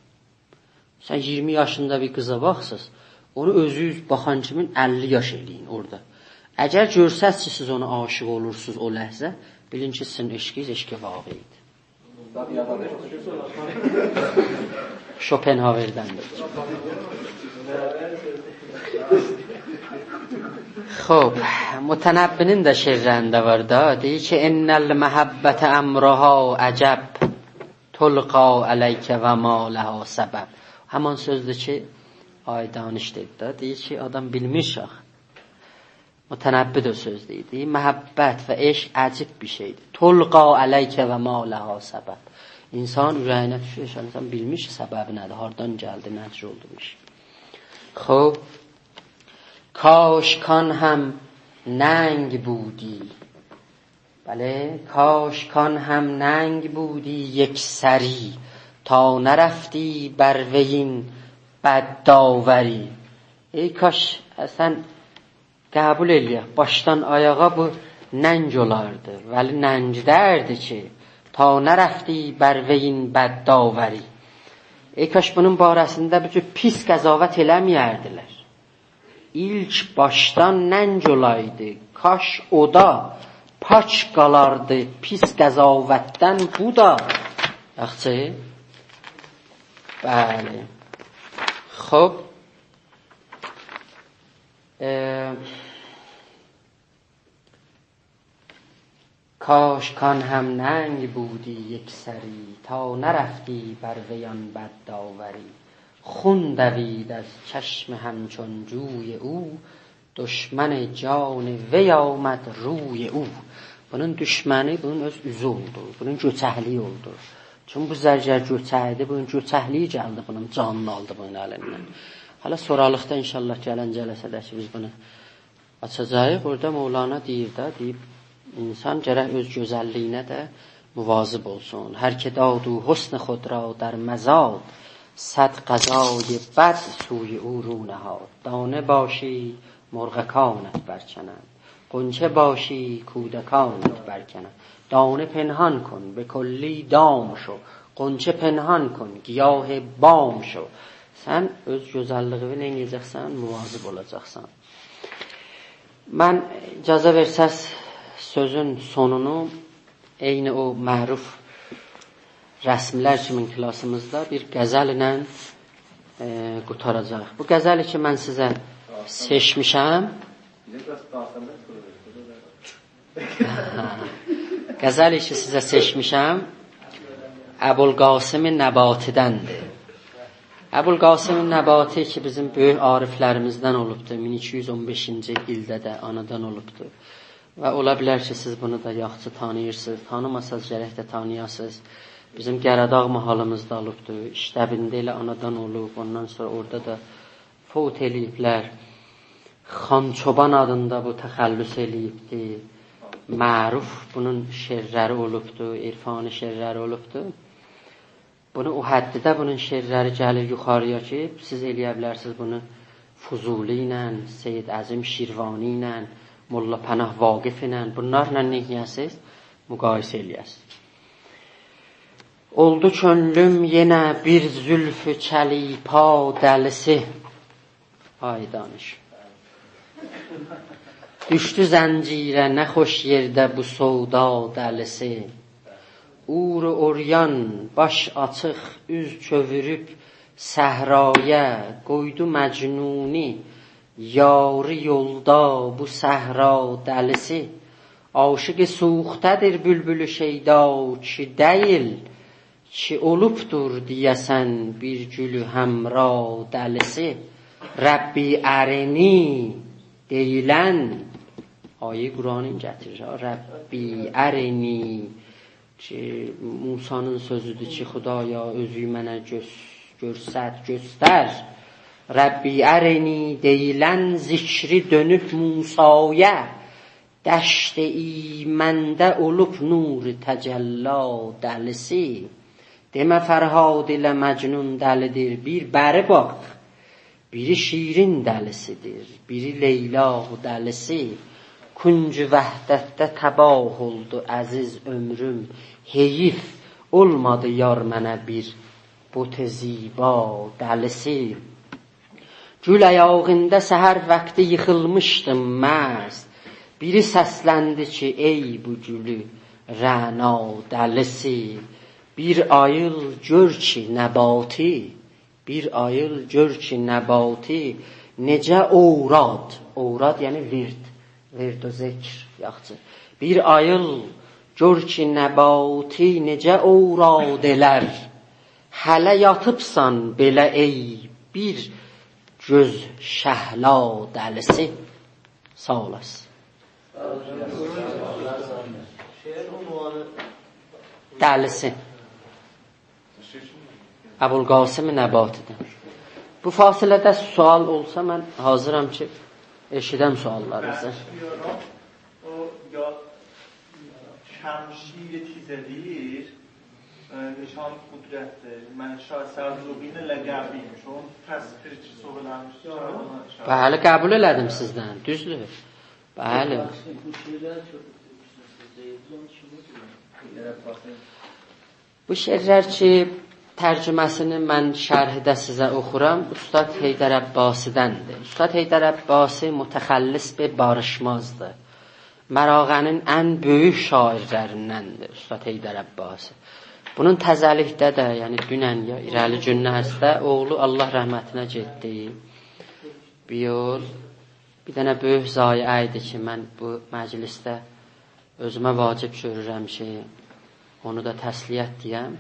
سن اییرمی یاشیندا بیر قیزا باخسیز، اونو اؤزونوز باخان کیمین اللی یاش ائله‌یین اورادا. اگر گؤرسز کی، سیز اونا عاشق اولورسونوز او لحظه، بیلین کی، سیزین عشقینیز عشق واقعی‌دیر. شوپنهاوردندیر. خوب، متنبی‌نین ده شعرلرینده وار دا، دئییر کی، «إن المحبة أمرها عجب، تلقی علیک و ما لها سبب.» همان سؤزدور کی، آقای دانش دئدی ده، دئییر کی، آدام بیلمیر کی، آخی. متنبی ده او سؤز دئییردی. محبت و عشق عجیب بیر شئیدیر. «تلقی علیک و ما لها سبب.» اینسان اوره‌یینه دوشور، اینسان بیلمیر کی، سببی نه‌دیر، هاردان گلدی، نه جور اولدو بو ایش. خوب، «کاش کان هم ننگ بودی.» بلی، «کاش کان هم ننگ بودی یکسری، تا نرفتی بر وی این بد داوری.» ای کاش، سن قبول ائله‌یک، باشدان آیاغا بو ننگ اولاردی. ولی ننگ دئییردی کی، «تا نرفتی بر وی این بد داوری.» ای کاش بونون باره‌سینده بو جور پیس قضاوت ائله‌مه‌یردیلر. ایلک باشدان ننگ اولایدی، کاش او دا پاک قالاردی پیس قضاوتدن بو دا. یاخشی؟ بلی. خوب. ائ، «کاش کان هم ننگ بودی یکسری، تا نرفتی بر وی آن بد داوری. خون دوید از چشم همچون جوی او، دشمن جان وی آمد روی او. بونون دوشمنی بونون اؤز اوزو اولدو، بونون گؤیچکلیگی اولدو. چون بو زرگر گؤیچک ایدی، بونون گؤیچکلیگی گلدی بونون جانینی آلدی بونون الیندن. حالا سورالیقدا ان‌شاءالله گلن جلسه‌ده کی بیز بونو آچاجاغیق. اورادا مولانا دئییر ده، دئییب، انسان گرک اؤز گؤزللیگینه ده مواظب اولسون. «هر که داد او حسن خود را در مزاد، صد قضای بد سوی او رو نهاد.» دانه باشی، مرغکانت برکنند، غنچه باشی، کودکانت برکنند. دانه پنهان کن، به کلی دام شو، غنچه پنهان کن، گیاه بام شو. سن اؤز گؤزللیگینی نئینیه‌جکسن؟ مواظب اولاجاقسان. من، اجازه وئرسز، سؤزون سونونو عینی او معروف رسملر کیمین کلاسیمیزدا بیر غزلله، ائ، قوتاراجاغیق. بو غزلی کی من سیزه سئچمیشم، غزلی کی سیزه سئچمیشم، ابوالقاسم نباتی‌دندیر. ابوالقاسم نباتی کی بیزیم بؤیوک عارفلریمیزدن اولوبدور، مین ایکی یوز اون بئشینجی ایلده ده آنادان اولوبدور. و اولا بیلر کی سیز بونو دا یاخشی تانیییرسینیز، تانیماساز گرک ده تانییاسینیز. بیزیم قره‌داغ ماحالیمیزدا اولوبدور، ایشله‌بینده ائله آنادان اولوب، اوندان سونرا اورادا دا فوت ائله‌ییبلر. خان چوبان آدیندا بو تخلص ائله‌ییبدی. معروف بونون شعرلری اولوبدو، عرفانی شعرلری اولوبدو. بونو او حدده بونون شعرلری گلیر یوخاری‌یا کی سیز ائله‌یه بیلرسینیز بونو فضولی ایله، سید عظیم شیروانی ایله، ملا پناه واقف ایله، بونلارلا نئینیه‌سیز؟ مقایسه ائله‌یه‌سیز. اولدو کؤنلوم یئنه بیر زولفو چلیپا دلیسی. آی دانیش. دوشدو زنجیره، نه خوش یئرده بو سودا دلیسی. عور عریان، باش آچیق، اوز چؤووروب صحرایا، قویدو مجنونی یاری یولدا بو صحرا دلیسی. عاشق سوخته‌دیر بولبول شیدا کی دئییل، کی اولوبدور دئیه‌سن بیر گول حمرا دلیسی. ربّی أرنی دئییلن، آیه قرآنین گتیریر ها، ربّی أرنی، کی موسی‌نین سؤزودور کی خدایا اؤزووو منه گؤس-، گؤرست، گؤستر. ربّی أرنی دئییلن ذکری دؤنوب موسی‌یا، دشت ایمنده اولوب نور تجلی دلیسی. دئمه فرهاد ایله مجنون دلی‌دیر، بیر بری باخ، بیری شیرین دلیسی‌دیر، بیری لیلا دلیسی. کنج وحدتده تباه اولدو عزیز عؤمروم، حیف اولمادی یار منه بیر بت زیبا دلیسی. گول آیاغیندا سحر وقتی ییخیلمیشدیم مست، بیری سسلندی کی ای بو گولو رعنا دلیسی. بیر آییل گؤر کی نباتی، بیر آییل گؤر کی نباتی نئجه اوراد، اوراد یعنی ورد، ورد و ذکر، یاخشی. بیر آییل گؤر کی نباتی نئجه اوراد ائلر، هله یاتیبسان بئله ای بیر گؤز شهلا دلیسی. ساغ اولاسین. دلیسی. ابوالقاسم نباتی‌دن. بو فاصله‌ده سؤال اولسا، من حاضرام کی ائشیدم سؤاللارینیزی. او یا شمشیر تیزه دئییر، ائ، نشان قدرت‌دیر. من شاه سرزوبین لقبیم. چون تصویر کی سوغولانمیش. بلی، قبول ائله‌دیم سیزدن. دوزدور. بلی. بو شعرلر چوخ، سیز دئییردینیز، اونون اوچون بودور. بو شعرلر کی ترجمه‌سینی من شرحده سیزه اوخورام، اوستاد حیدر عباسی‌دندیر. اوستاد حیدر عباسی متخلص به باریشمازدیر. مراغه‌نین ان بؤیوک شاعرلریندندیر اوستاد حیدر عباسی. بونون تزه‌لیکده ده، یعنی دونن یا ایره‌لی گونلرده اوغلو الله رحمتینه گئتدی. بیر یول، بیر دنه بؤیوک ضایعه ایدی کی من بو مجلسده اؤزومه واجب گؤرورم کی اونو دا تسلیت دئیم.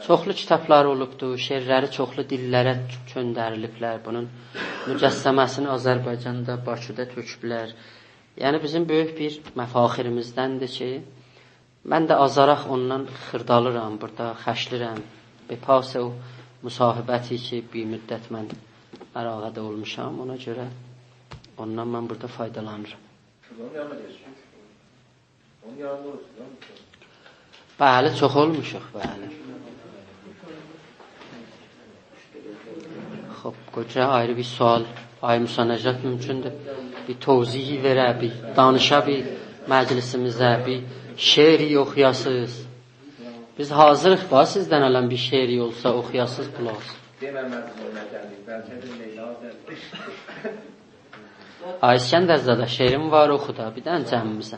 چوخلو کیتابلار اولوبدو، شعرلری چوخلو دیللره چؤندریلیبلر. بونون مجسمه‌سینی آذربایجاندا، باکیدا تؤکوبلر. یعنی بیزیم بؤیوک بیر مفاخریمیزدندیر کی، من ده آزاراق اوندان خیردالیرام، بورادا خرجلیرم. به پاس او مصاحبتی کی، بیر مدت من عراقه‌ده اولموشام، اونا گؤره اوندان من بورادا فایدالانیرام. اونون یانیندا اولسون، یانیندا اولسون. بلی، چوخ اولموشوق، بلی. خوب، قوجا آیری بیر سؤال. آقای موسی نژاد مومکوندور بیر توضیحی وئره، بیر دانیشا، بیر مجلسیمیزه، بیر شعری اوخویاسیز. بیز حاضریق دا، سیزدن الان بیر شعری اولسا اوخویاسیز، قولاق آسین. دئمه مجنون نگردی، بلکه ده لیلا گلدی. آی اسکندرزاده، شعرین وار، اوخو دا بیر دنه جمعیمیزه.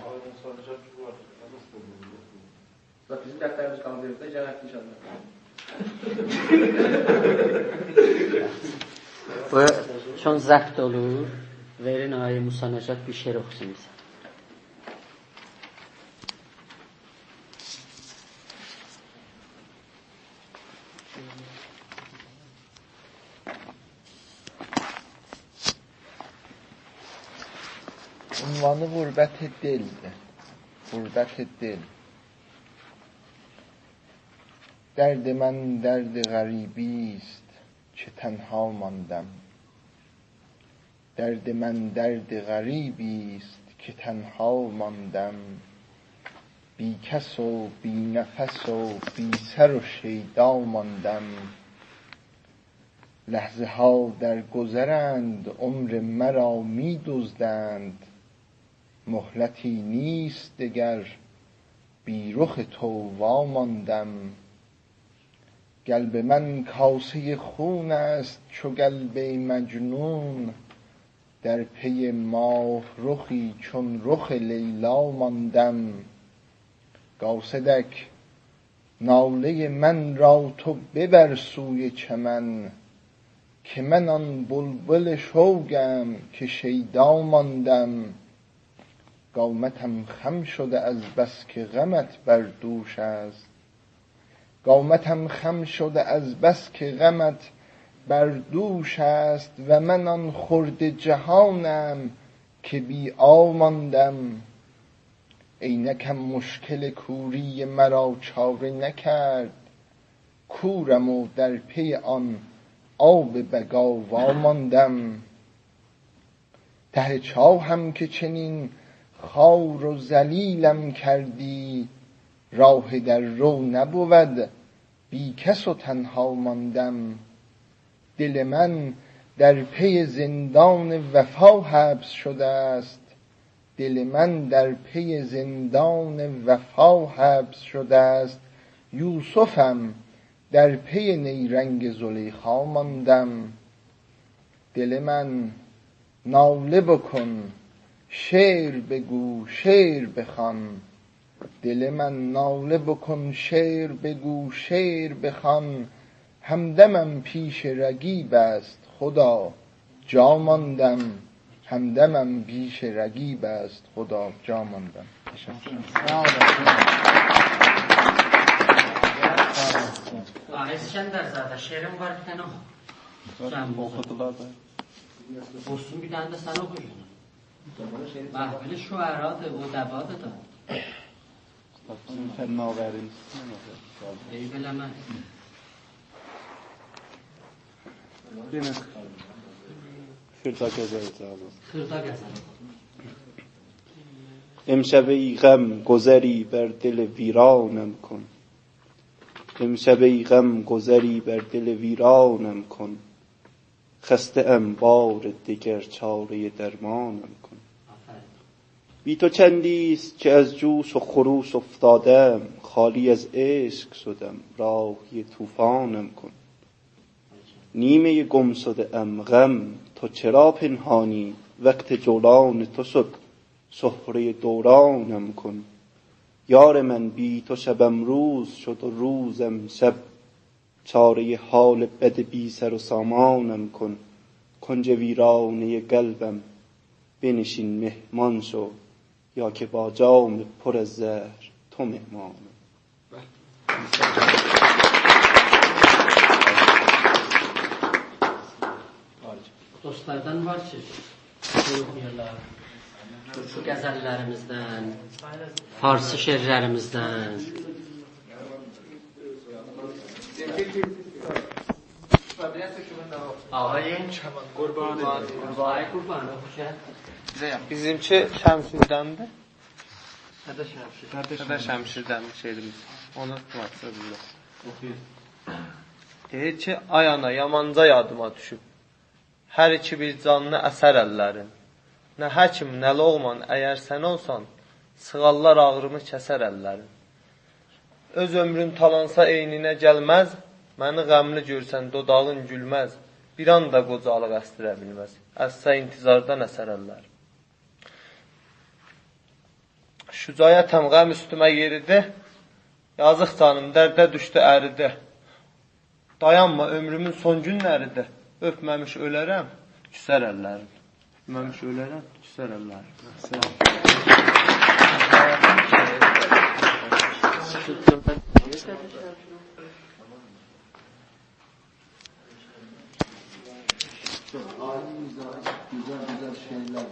باخ، بیزیم دفتریمیز قالدیریب دا، گلک انشاءالله. بو چون ضبط اولور. وئرین آقای موسی نژاد بیر شعر اوخوسون بیزه. عنوانی غربت دلدیر. غربت دل. درد من درد غریبی است که تنها ماندم. درد من درد غریبی است که تنها ماندم. بی کس و بی نفس و بی سر و شیدا ماندم. لحظه ها در گذرند، عمر مرا می دزدند. مهلتی نیست دگر، بی رخ تو واماندم. قلب من کاسهٔ خون است چو قلب مجنون، در پی ماه رخی چون رخ لیلا ماندم. قاصدک، نالهٔ من را تو ببر سوی چمن، که من آن بلبل شوقم که شیدا ماندم. قامتم خم شده از بس که غمت بر دوش است، قامتم خم شده از بس که غمت بر دوش است و من آن خرده جهانم که بی آ ماندم. عینکم مشکل کوری مرا چاره نکرد، کورم و در پی آن آب بقا واماندم. ته چاهم که چنین خوار و ذلیلم کردی، راه در رو نبود، بی کس و تنها ماندم. دل من در پی زندان وفا حبس شده است، دل من در پی زندان وفا حبس شده است، یوسفم، در پی نیرنگ زلیخا ماندم. دل من، ناله بکن، شعر بگو، شعر بخوان. دل من، ناله بکن، شعر بگو، شعر بخوان. همدمم پیش رقیب است خدا، جا ماندم. همدمم پیش رقیب است خدا، جا ماندم. تشکر. ساغ اولاسیز. آقای اسکندرزاده، شعرین وار، بیر دنه اوخو. اوخودولار دا. اولسون، بیر دنه ده سن اوخو. محفل شعرادیر، ادبادیر دا. فناورین. عیب ائله‌مه. یئنه خیردا غزل جوابی. خیردا غزل. امشب ای غم، گذری بر دل ویرانم کن. امشب ای غم، گذری بر دل ویرانم کن. خسته‌ام، بار دگر چارهٔ درمانم کن. بی تو چندی است که از جوش و خروش افتادم، خالی از عشق شدم، راهی طوفانم کن. نیمهٔ گم شده‌ام، غم، تو چرا پنهانی؟ وقت جولان تو شد، شهرهٔ دورانم کن. یار من، بی تو شبم روز شد و روزم شب، چارهٔ حال بد بی سر و سامانم کن. کنج ویرانهٔ قلبم بنشین، مهمان شو، یا که با جام پر از زهر تو مهمانم. دوستلاردان وار کی، شعر اوخویارلار. تورکو غزللریمیزدن، فارسی شعرلریمیزدن. آقای قربانی. قربانی، قربانی، خوش گلدین. بیزیمکی شمشیردندیر. دده شمشیر. دده شمشیردندیر شعریمیز. اونو واتساپ بیزه. اوخویون. دئییر کی: «آی آنا، یامانجا یادیما دوشوب. هر ایکی بیر جانینی اسر اللرین. نه حکیم، نه لوغمان، اگر سن اولسان، سیغارلار آغریمی کسر اللرین. اؤز عؤمرون تالانسا عینینه گلمز، منی غملی گؤرسن دوداغین گولمز، بیر آن دا قوجالیق اسدیره بیلمز، از سن انتظاردان اسر اللرین.» شجاعتم، غم اوستومه یئریدی، یازیق جانیم درده دوشدو، اریدی. دایانما، عؤمرومون سون گونلریدیر، اؤپمه‌میش اؤلرم، کوسر اللرین. اؤپمه‌میش اؤلرم، کوسر اللرین. چوخ عالی، گؤزل، گؤزل، گؤزل شعرلر.